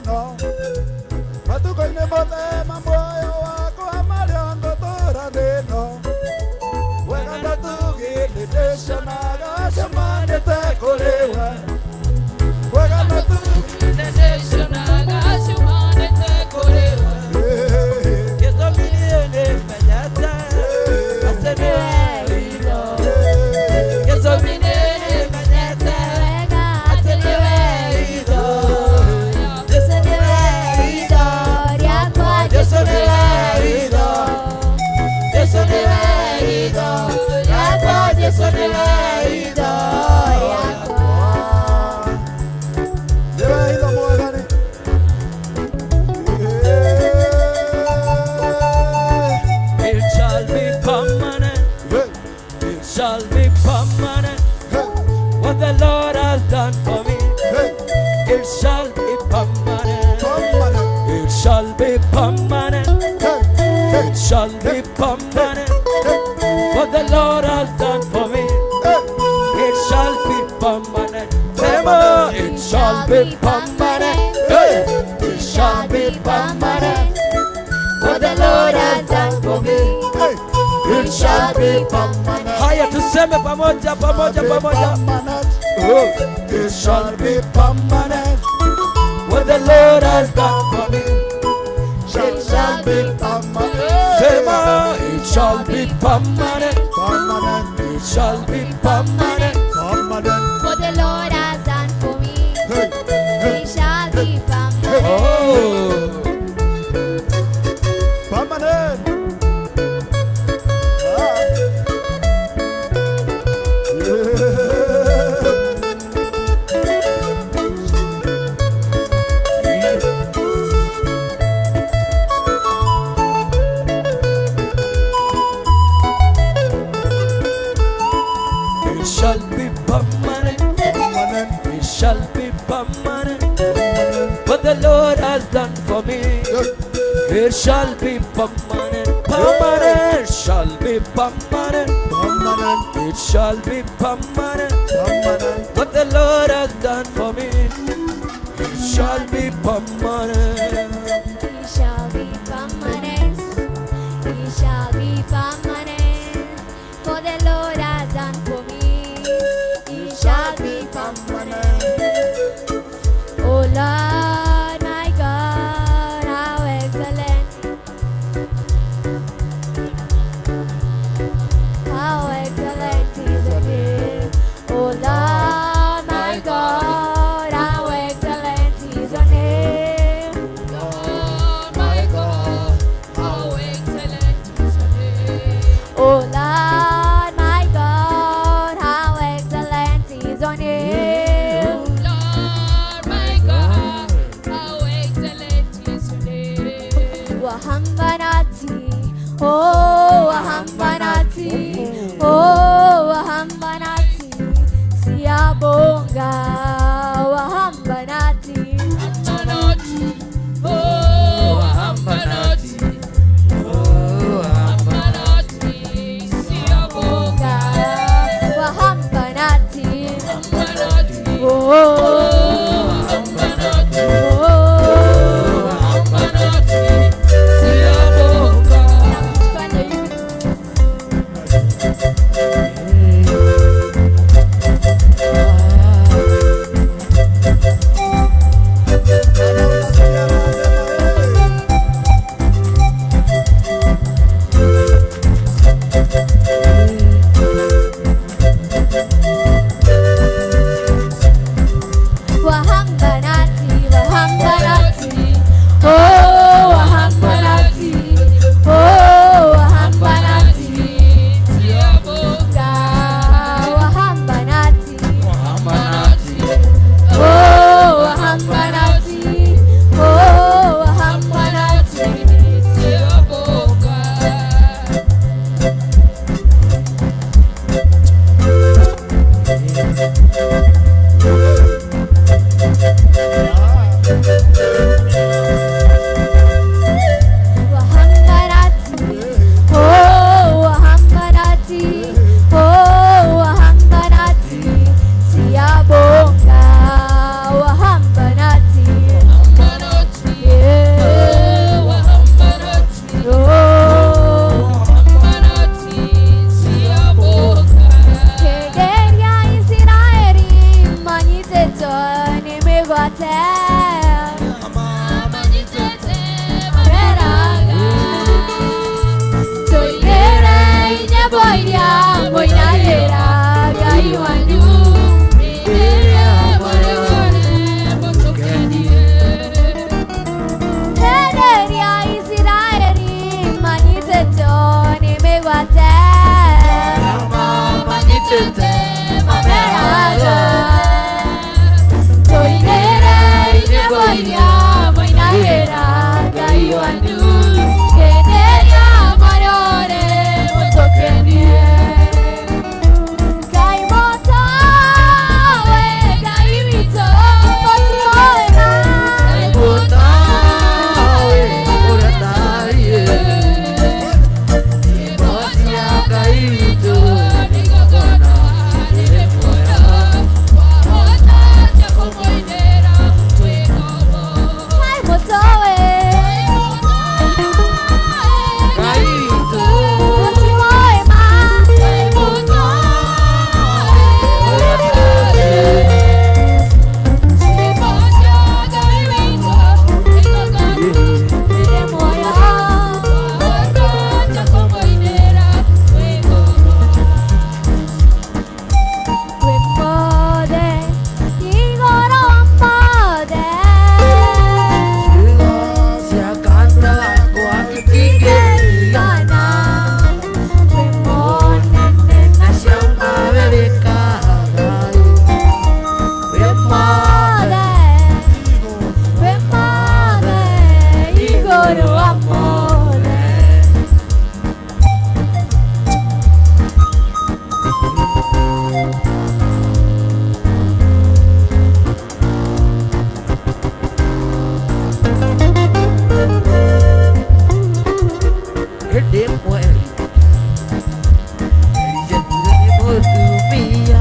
ĩno matukũ-inĩ mothe ma muoyo wakwa marĩa ngũtũũra thĩ ĩno wega na ũtugi nĩndĩcionaga ciumanĩte kũrĩ we wega na ũtugi nĩndĩcionaga ciumanĩte kũrĩ we Gĩtũmi niĩ nĩmenyete atĩ nĩwe hitho. Gĩtũmi niĩ nĩmenyete atĩ nĩwe hitho. Jesũ nĩwe hitho rĩakwa. Jesũ nĩwe hitho. Jesũ nĩwe hitho rĩakwa. Jesũ nĩwe hitho rĩakwa. Nĩwe hitho Mwathani. It shall be permanent. It shall be permanent. What the Lord has done for me, it shall be permanent. It shall be permanent. It shall be permanent. What the Lord has done for me, it shall be permanent. Tema, it shall be permanent. Hey, it shall be permanent. What the Lord has done for me, it shall be permanent. Haya, tuseme pamoja, pamoja, pamoja. Oh, it shall be permanent. What the Lord has done for me, It shall be permanent. Sema, it shall be permanent. Permanent. It shall be permanent. Permanent. What the Lord has done for me, it shall be permanent. Oh. Permanent. Ah. Yeah. It shall be permanent. Permanent. It shall be permanent. What the Lord has done for me, it shall be permanent. Permanent. Shall be permanent. Permanent. It shall be permanent. Permanent. What the Lord has done for me, it shall be permanent. It shall be permanent. It shall be permanent. For the Lord has done for me, it shall be permanent. Oh Lord, my God, how excellent! How excellent is your name. Oh Lord, my God, how excellent is your name. Lord, my God, how excellent is your name. Oh Lord, my God, how excellent is your name. Lord, my God, how excellent is your name. Wahamba nathi, oh wahamba nathi, oh wahamba nathi, siyabonga wahamba nathi. Nathi, oh, wahamba nathi, oh, wahamba nathi, siyabonga. Wahamba nathi, Wahamba nathi, oh, wahamba nathi, oh. wahamba nathi, siyabonga. Tufanye hivi. mĩgwate. Meraga. Tũinĩre nyĩmbo iria mũinagĩra Ngai wanyu. Hĩndĩ ĩrĩa Isiraeli manyitĩtwo nĩ mĩgwate. Mameraga. Tũinĩre nyĩmbo iria mũinagĩra Ngai wanyu. Hĩndĩ ĩrĩa marore mũtũkenie. Ngai mũtawe, Ngai witũ, mũtiũĩ ma. Ngai mũtawe, mũtiũĩ ma. Ndĩ muoyo. Kwĩ mothe, igũrũ mothe. Ingĩringana, kwĩ monene mothe, kwĩ mothe, igũrũ wa mothe. Hĩndĩ ĩmwe Elijah nĩ mũtumia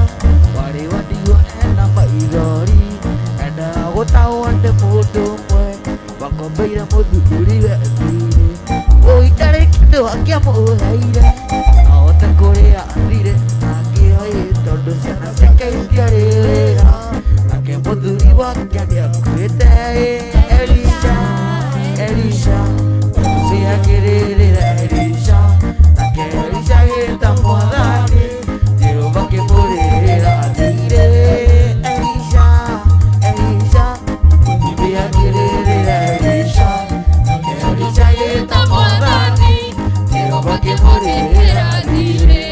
warĩ wa ndigwa ena maithori endaga gũtahwo nĩ mũndũ ũmwe wakombeire mũthuriwe thirĩ ũitarĩ kĩndũ angĩamũheire ahote kũrĩa thirĩ angĩoĩ tondũ ciana ciake itiarĩ wĩra nake mũthuri wake nĩakuĩte. Elisha, Elisha, mũtumia akĩrĩrĩra Elisha, nake Elisha agĩta mwathani Jehova akĩmũrĩrĩra thirĩ. Elisha, Elisha, mũtumia akĩrĩrĩra Elisha, nake Elisha agĩta mwathani Jehova akĩmũrĩrĩra thirĩ.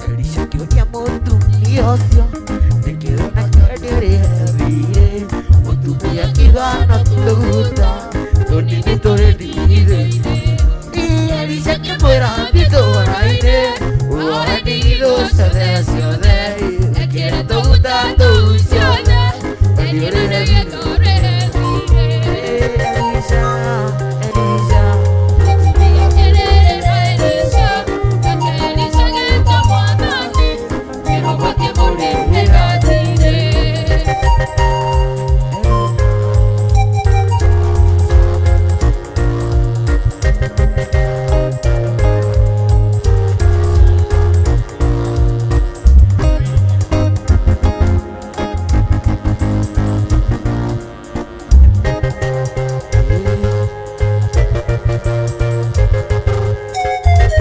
Elisha akĩũria mũtumia ũcio nĩkĩ ũnakĩenderea thirĩ. Mũtumia akiuga no tũguta tũnini tũrĩ ndigithũ. Elisha akĩmwĩra thiĩ itũũra-inĩ woe ndigithũ ciothe ciothe ĩkĩre tũguta tũu ciothe ũthiũrĩre Elisha, Elisha.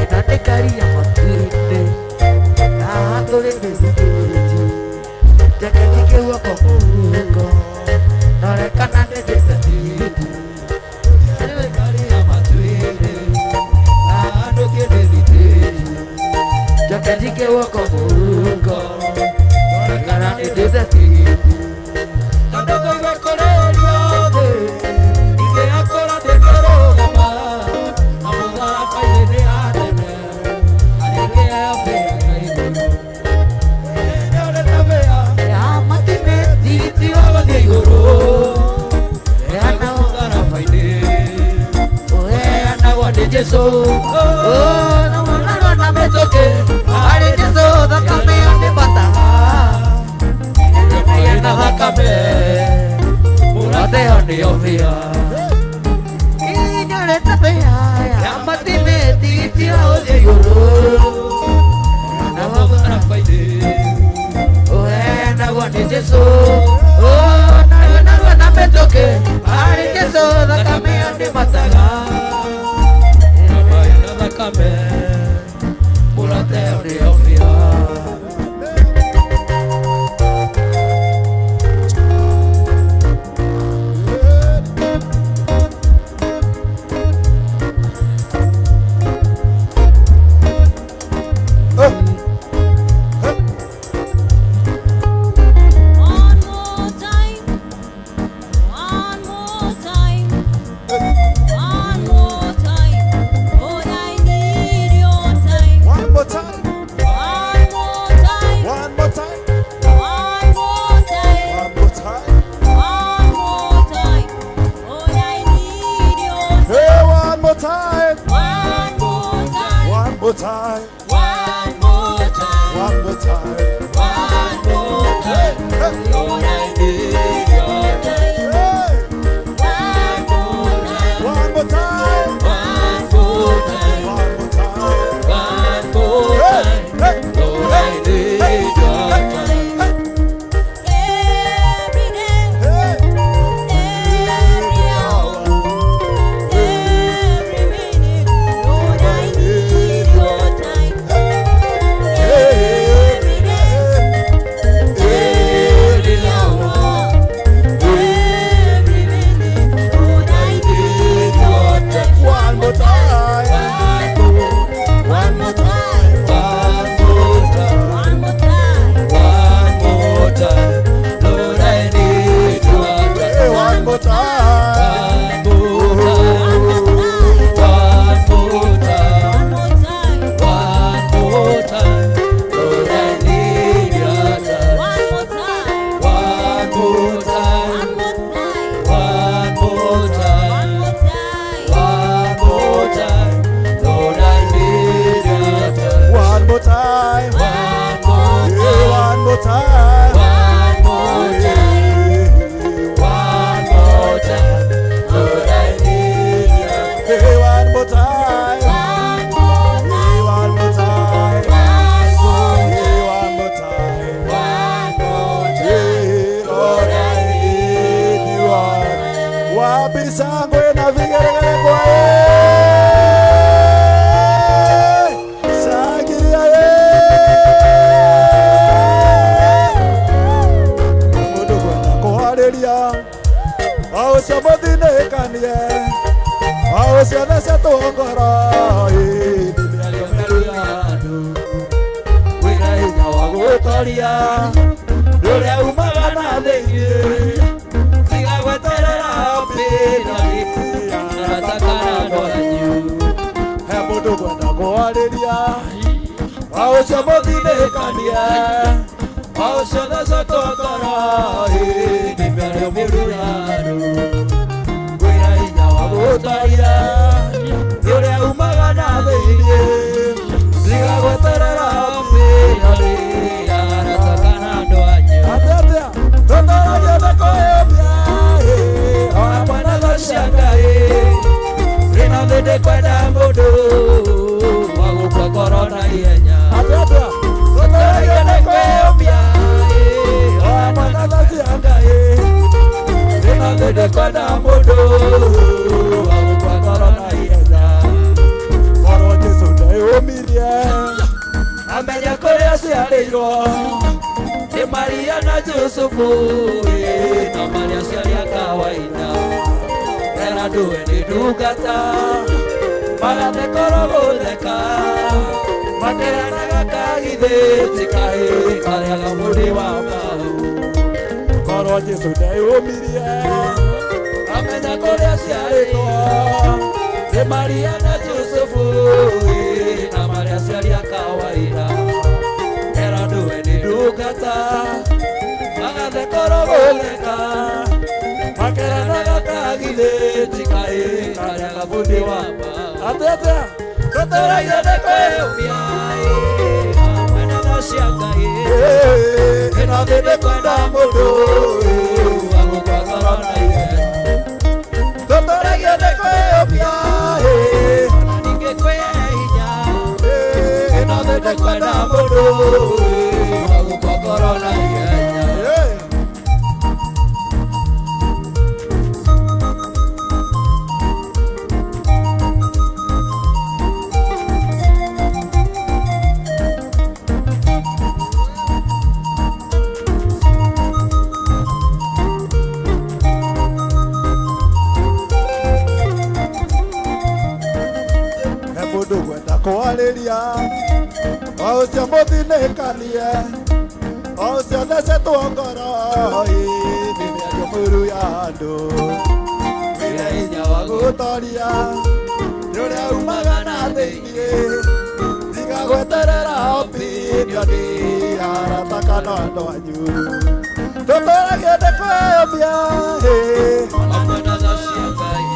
Ĩno nĩ karia matuĩte haha tũrĩ mĩthikĩti njaketi guoko mũhuko norekana nĩ ndĩte tigiti. Karia matuĩte haha ndũkĩndĩ thitĩti njaketi guoko mũhuko norekana nĩ ndĩte tigiti tondũ kũigua kũrĩrio thĩ ingĩakorwo ndĩkũrũgama na mũtharaba-inĩ nĩ anene Jesu, oh, no, no, no, no, metoke, are Jesu, thakame nĩ bata, na thakame, mũrateo nĩyo bĩa. Inyore Jesu oh narua narua na mĩtũkĩ harĩ Jesu thakame yandĩmataga ĩna thakame mũrate ũrĩo bia. One more time, one more time, one more time. Lord, I need your time. One more time. One more time. One more time. One more time. One more time. One more time. Lord, I need your time. Hey, one more time. One more time. One more time. One more time. One more time. One more time. Lord, I need your time. Hey. One more time. One more time. One more time. One more time. One more Hey, time. hey, Lord, I need your time. Every day, hey. every hour, every minute, Lord, I need your time. Every day, every hour, every minute, Lord, I need your time. One more time. One more time, one more time, One more time. one more time. Lord, I need your time. Hey, one more time. One more time. One more time. One more time. Lord, I need your time. One more time. One more time. One more time. One more time. One more time. One more time. Lord, I need your time. One more time. One more Hey, time. one more time. One more time. One more time. Lord, I need your time. Hey, one more time. One more Hey, time. one more time. One more Hey, time. one more time. One more time. Hey, Lord, I need you all. Wapi shangwe na vigelegele kwa yeye. Shangilia yeye. Mundu kwenda kwarĩria o ũcio mũthinĩkanie o ũcio thecetwo ngoro ĩ, nĩ mĩario mĩũru ya andũ. Wĩna hinya wa gũtoria ũrĩa umaga na thĩinĩ tiga gweterera mbĩrari aratakara andũ anyu. He mũndũ kwenda kwarĩria o ũcio mũthinĩkanie O ũcio thecetwo ngoro ĩ, nĩ mĩario mĩũru ya andũ. Wĩna hinya wa gũtoria ũrĩa umaga na thĩinĩ tiga gweterera mbĩrari aratakara andũ anyu. Atĩ atĩa tũtaragia na kwĩyũmia ĩ, O hamwe na tha cia Ngai ĩno thĩ ndĩkwenda mũndũ wa gũkua ngoro na ihenya. Atĩ atĩa tũtaragia na kwĩyũmia O hamwe na tha cia Ngai ĩno thĩ ndĩkwenda mũndũ wa gũkua ngoro na ihenya. Korwo Jesũ ndeyũmirie Amenya kũrĩa aciarĩirwo nĩ Maria na Jusufu ĩ, na Maria aciari a kawaida era ndũwe nĩ ndungata magathekoro gũtheka makeranaga kagithĩ ti kahĩ karĩa gamũrĩ wa mbaũ. Korwo Jesũ ndeyũmirie Amenya kũrĩa aciarĩirwo nĩ Maria na Jusufu ĩ, na Maria aciari a kawaida era ndũwe nĩ ndungata magathekoro gũtheka makeranaga kagithĩ ti kahĩ karĩa gabundi wa mbaũ. Atĩ atĩa Tũtũragia nĩ kwĩyũmia ĩ, hamwe na tha cia Ngai ĩno thĩ ndĩkwenda mũndũ wa gũkua ngoro na ihenya. Tũtũragia nĩ kwĩyũmia ĩ, Ona ningĩ kwĩhinya ĩno thĩ ndĩkwenda mũndũ wa gũkua ngoro na ihenya. ĩ. Mũnyarĩria o ũcio mũthinĩkanie o ũcio thecetwo ngoro ĩ, nĩ mĩario mĩũru ya andũ wĩna hinya wa gũtoria nĩ ũrĩa umaga na thĩiniĩ tiga gweterera opinion ya arata kana andũ anyu tũtũragie nĩ kwĩyũmia ĩ. Hamwe na tha cia Ngai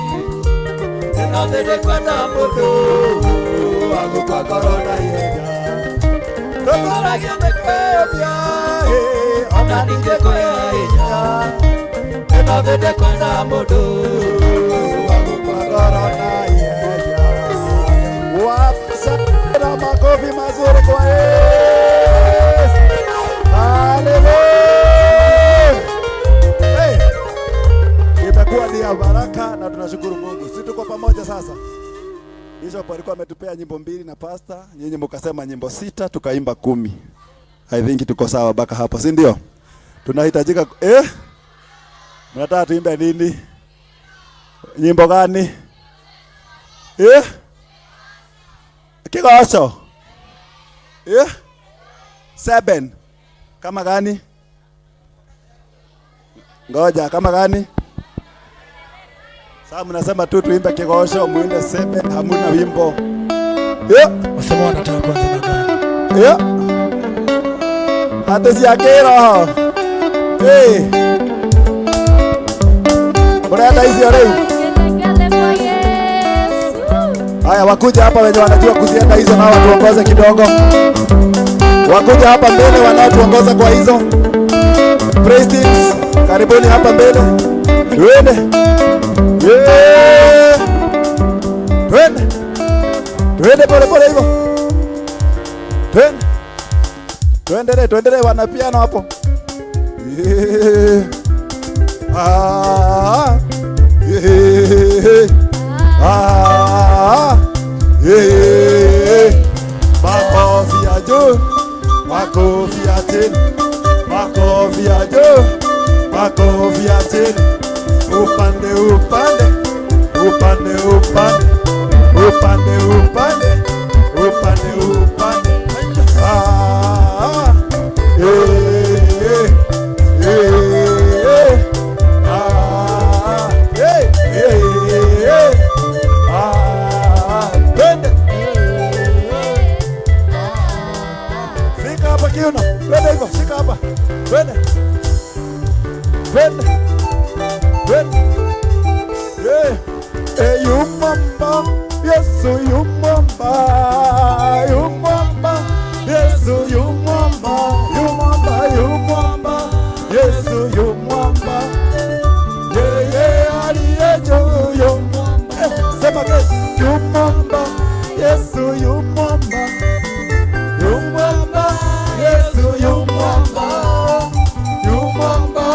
ĩno thĩ ndĩkwenda mũndũ agũkua ngoro na ihenya tũtũragie nĩ kwĩyũmia ĩ, ona ningĩ kwĩhinya ĩno thĩ ndĩkwenda mũndũ agũkua ngoro na ihenya. Wapsana makofi mazuri kwa Yesu. Haleluya. Hey. Imekuwa ni ya baraka na tunashukuru Mungu. Si tuko pamoja sasa? Bishop alikuwa ametupea nyimbo 2 na pastor, nyinyi mkasema nyimbo 6 tukaimba 10. I think tuko sawa baka hapo, si ndio? Tunahitajika Mnataka tuimbe nini? Nyimbo gani? Kigooco. 7. Kama gani? Ngoja, kama gani? Sasa mnasema tu tuimbe kigooco, muimbe 7, hamuna wimbo. Wasema wanataka kuanza na gani? Hata si ya kiroho. Mnaenda hizi leo. Haya, wakuja hapa wenye wanajua kuzienda hizo nao watuongoze kidogo. Wakuja hapa mbele wanaotuongoza kwa hizo. Praise teams, karibuni hapa mbele. Twende. Twende. Twende pole pole hivyo. Twende. Tuendelee, tuendelee wana piano hapo. Ah. Ah. Makofi ya juu, makofi ya chini, makofi ya juu, makofi ya chini. Upande upande, upande upande, upande upande, upande upande. Ah. Ah. Ah. Twende. Shika hapa kiuno. Twende hivyo, shika hapa. Twende. Twende. Twende. Yumamba, Yesu yumamba, yumamba, Yesu yumamba, yumamba, yumamba, Yesu yumamba. Yeye aliye juu yumamba. Sema ke yumamba, Yesu yumamba. Yumamba, Yesu yumamba. Yumamba,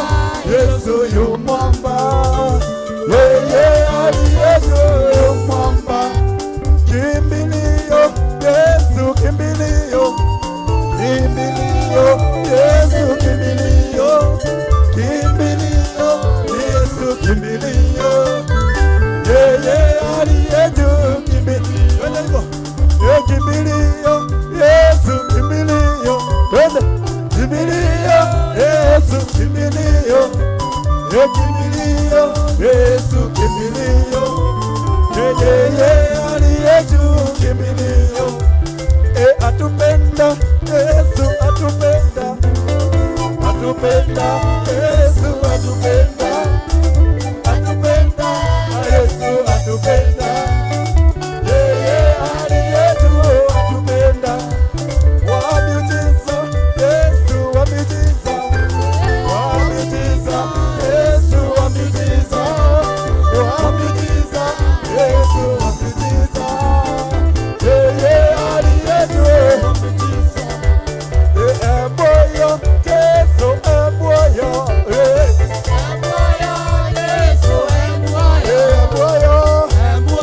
Yesu yumamba. Yeye aliye juu yumamba. Kimbilio, Yesu kimbilio. Kimbilio, Yesu kimbilio. Kimbilio, Yesu kimbilio. Yeye aliye juu kimbilio. Twende hivyo. Kimbilio, Yesu kimbilio. Twende. Kimbilio, Yesu kimbilio. Kimbilio, Yesu kimbilio. Yeye aliye juu kimbilio. Atupenda, Yesu atupenda. Atupenda, Yesu atupenda. Atupenda, Yesu atupenda. Yeye aliye juu atupenda. Wa miujiza, Yesu wa miujiza. Wa miujiza, Yesu wa miujiza. Wa miujiza, Yesu wa miujiza. Yeye aliye juu wa miujiza. Emoyo, Yesu emoyo. Emoyo, Yesu emoyo. Emoyo.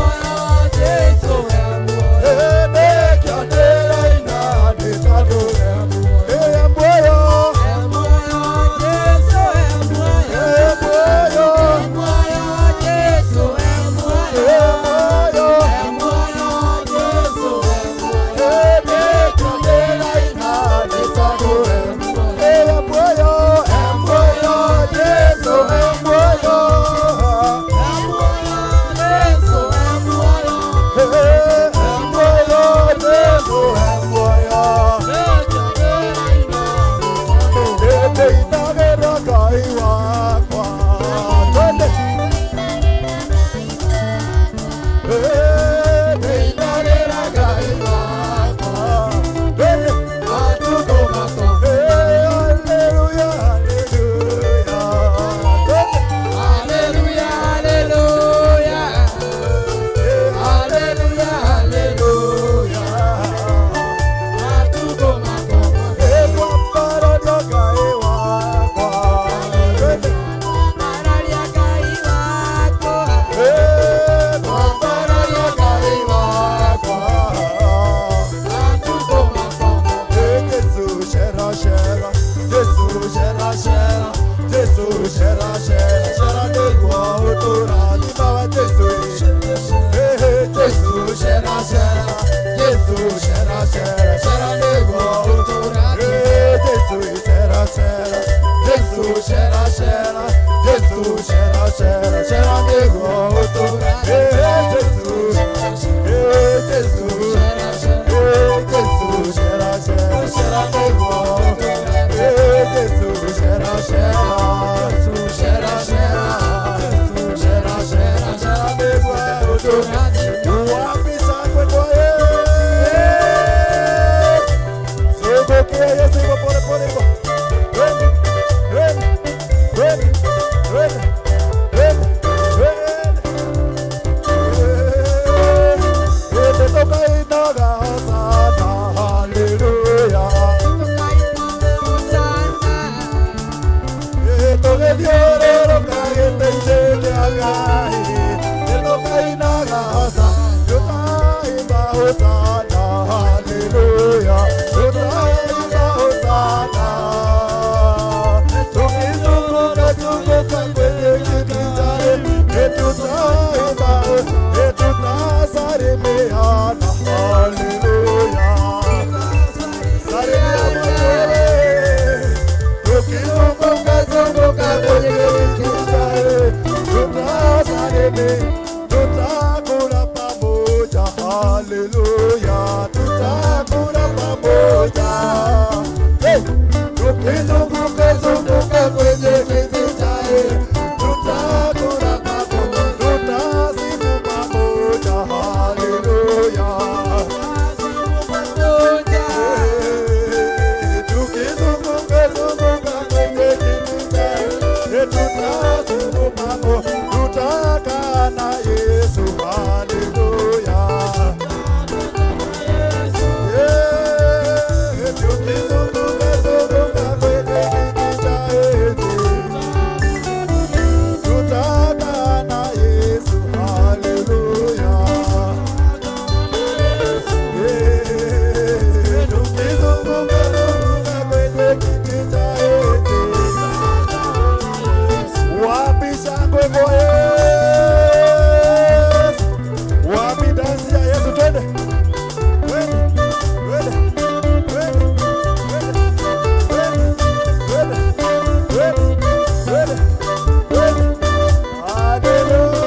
Wapi shangwe kwa Yesu? Zungukia Yesu hivyo pole pole hivyo. Twende, twende, twende, twende, twende, twende. Twende tukainaga hosana, haleluya. Tũgĩthiũrũrũka gĩtĩ-inĩ kĩa Ngai, nĩtũkainaga hosana, tũkaimba hosana, haleluya, tũkaimba hosana. Tukizunguka zunguka kwenye kiti cha enzi, nĩtũtaimba, nĩtũtasalimiana, haleluya. Salimia mwenyewe. Tukizunguka zunguka kwenye kiti cha enzi, tutasalimia, tutakula pamoja, haleluya, tutakula pamoja. Hey! Tukizunguka zunguka kwenye kiti cha enzi, tutakula pamoja, tutasifu pamoja, haleluya. Hey! Tukizunguka zunguka kwenye kiti cha enzi, tutasifu pamoja, tutakaa na Yesu, haleluya. Yeah, tukizunguka zunguka kwenye kiti cha enzi, tutakaa na Yesu, haleluya. Yeah, tukizunguka zunguka kwenye kiti cha enzi. Wapi shangwe kwa Yesu? Wapi dansi ya Yesu? Twende, twende, twende, twende, twende, twende, twende, twende, twende. Haleluya.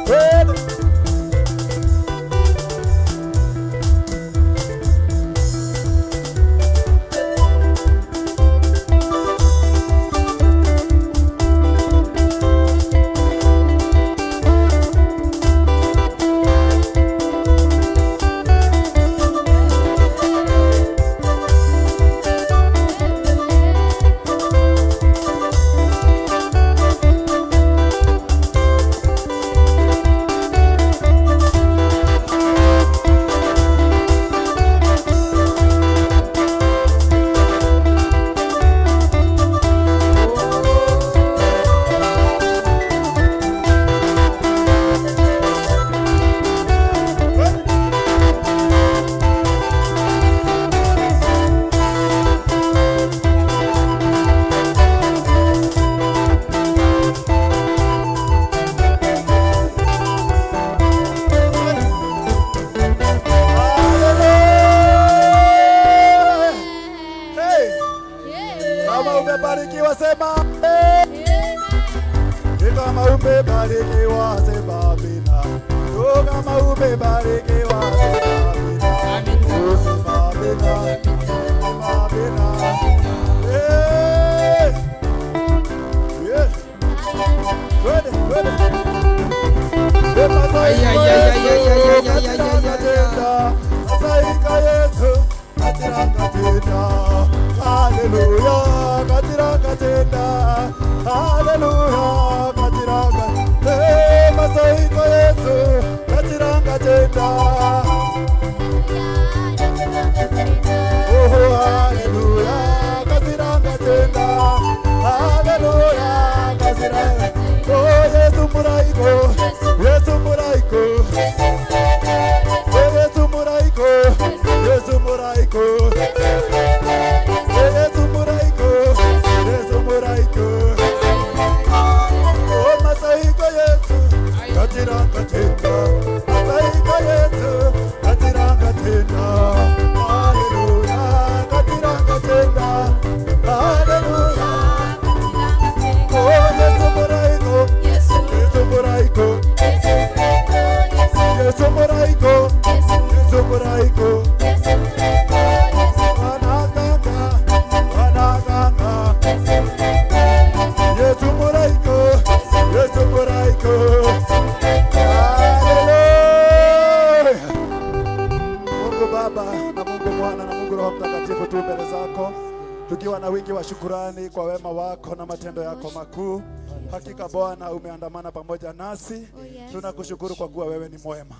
Twende. Haleluya. Hey. Kama umebarikiwa sema amen. Kama umebarikiwa sema amina. Oh, kama umebarikiwa sema amina. Oh, sema amina. Sema amina. Hey. Yes. Twende, twende. Ay, ay, ay, ay, ay, ay, ay, ay, ay, ay, ay, ay. Masaika Yesu, katiranga tena. Haleluya, katiranga tena. Haleluya, katiranga. Hey, masaika Yesu, katiranga tena. Oh, haleluya, katiranga tena. Haleluya, katiranga. Oh, Yesu muraiko, Yesu muraiko. Yesu muraiko, Yesu muraiko. Yesu muraiko, Yesu muraiko. Oh, masaiko Yesu, katiranga tena. Masaiko Yesu, tukiwa na wingi wa shukurani kwa wema wako na matendo yako makuu. Hakika Bwana umeandamana pamoja nasi, tunakushukuru kwa kuwa wewe ni mwema.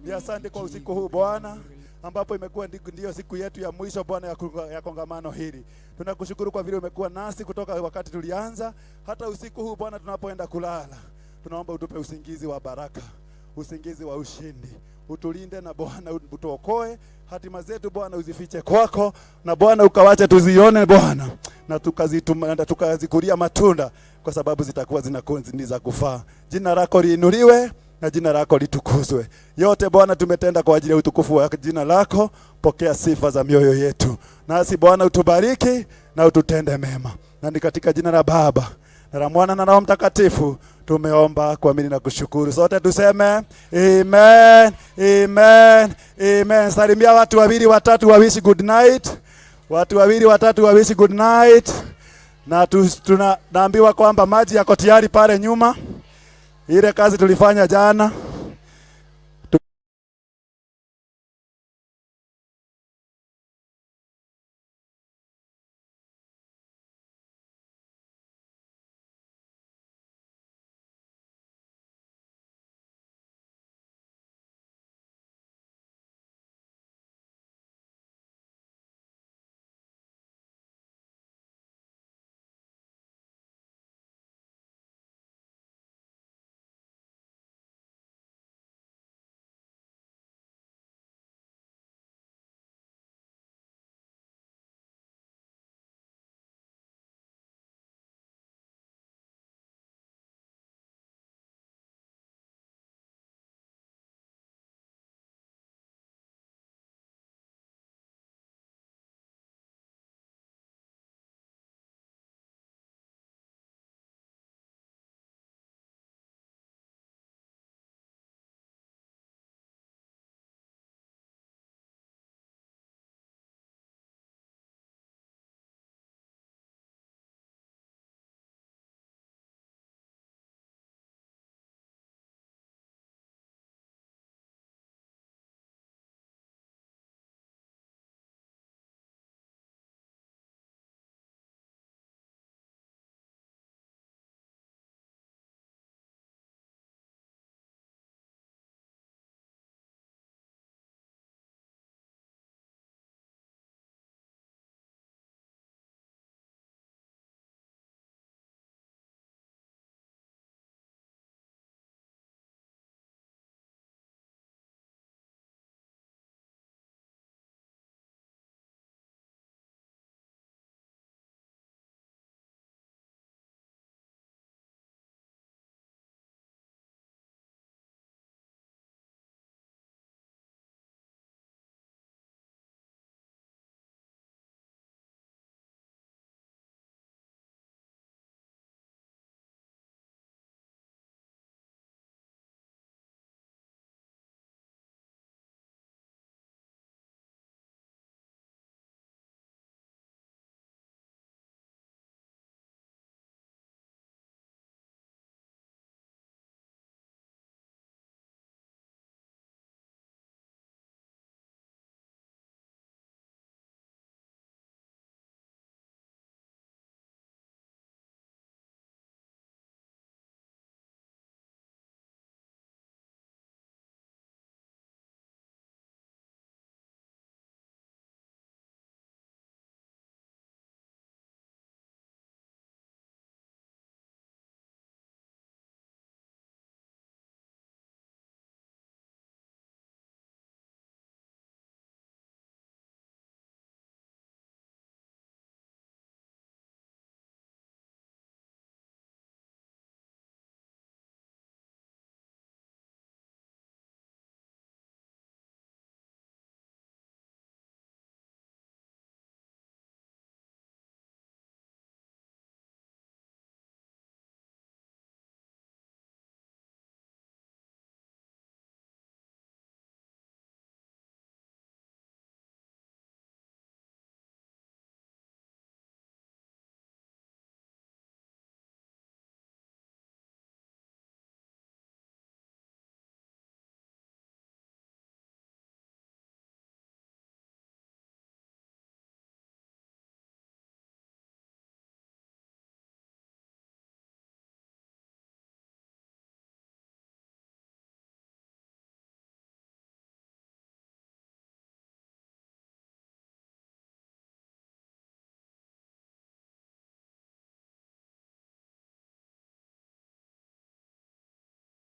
Ni asante kwa usiku huu Bwana, ambapo imekuwa ndiyo siku yetu ya mwisho Bwana ya kongamano hili. Tunakushukuru kwa vile umekuwa nasi kutoka wakati tulianza hata usiku huu Bwana, tunapoenda kulala, tunaomba utupe usingizi wa baraka, usingizi wa ushindi, utulinde na Bwana utuokoe, hatima zetu Bwana uzifiche kwako, na Bwana ukawache tuzione Bwana, na na tukazikulia matunda, kwa sababu zitakuwa ni za kufaa. Jina lako liinuliwe na jina lako litukuzwe. Yote Bwana tumetenda kwa ajili ya utukufu wa jina lako. Pokea sifa za mioyo yetu, nasi Bwana utubariki na ututende mema, na ni katika jina la Baba na la Mwana na Roho Mtakatifu tumeomba, kuamini na kushukuru. Sote tuseme amen, amen, amen. Salimia watu wawili watatu wawishi good night. Watu wawili watatu wawishi good night. Na tunaambiwa kwamba maji yako tayari pale nyuma. Ile kazi tulifanya jana.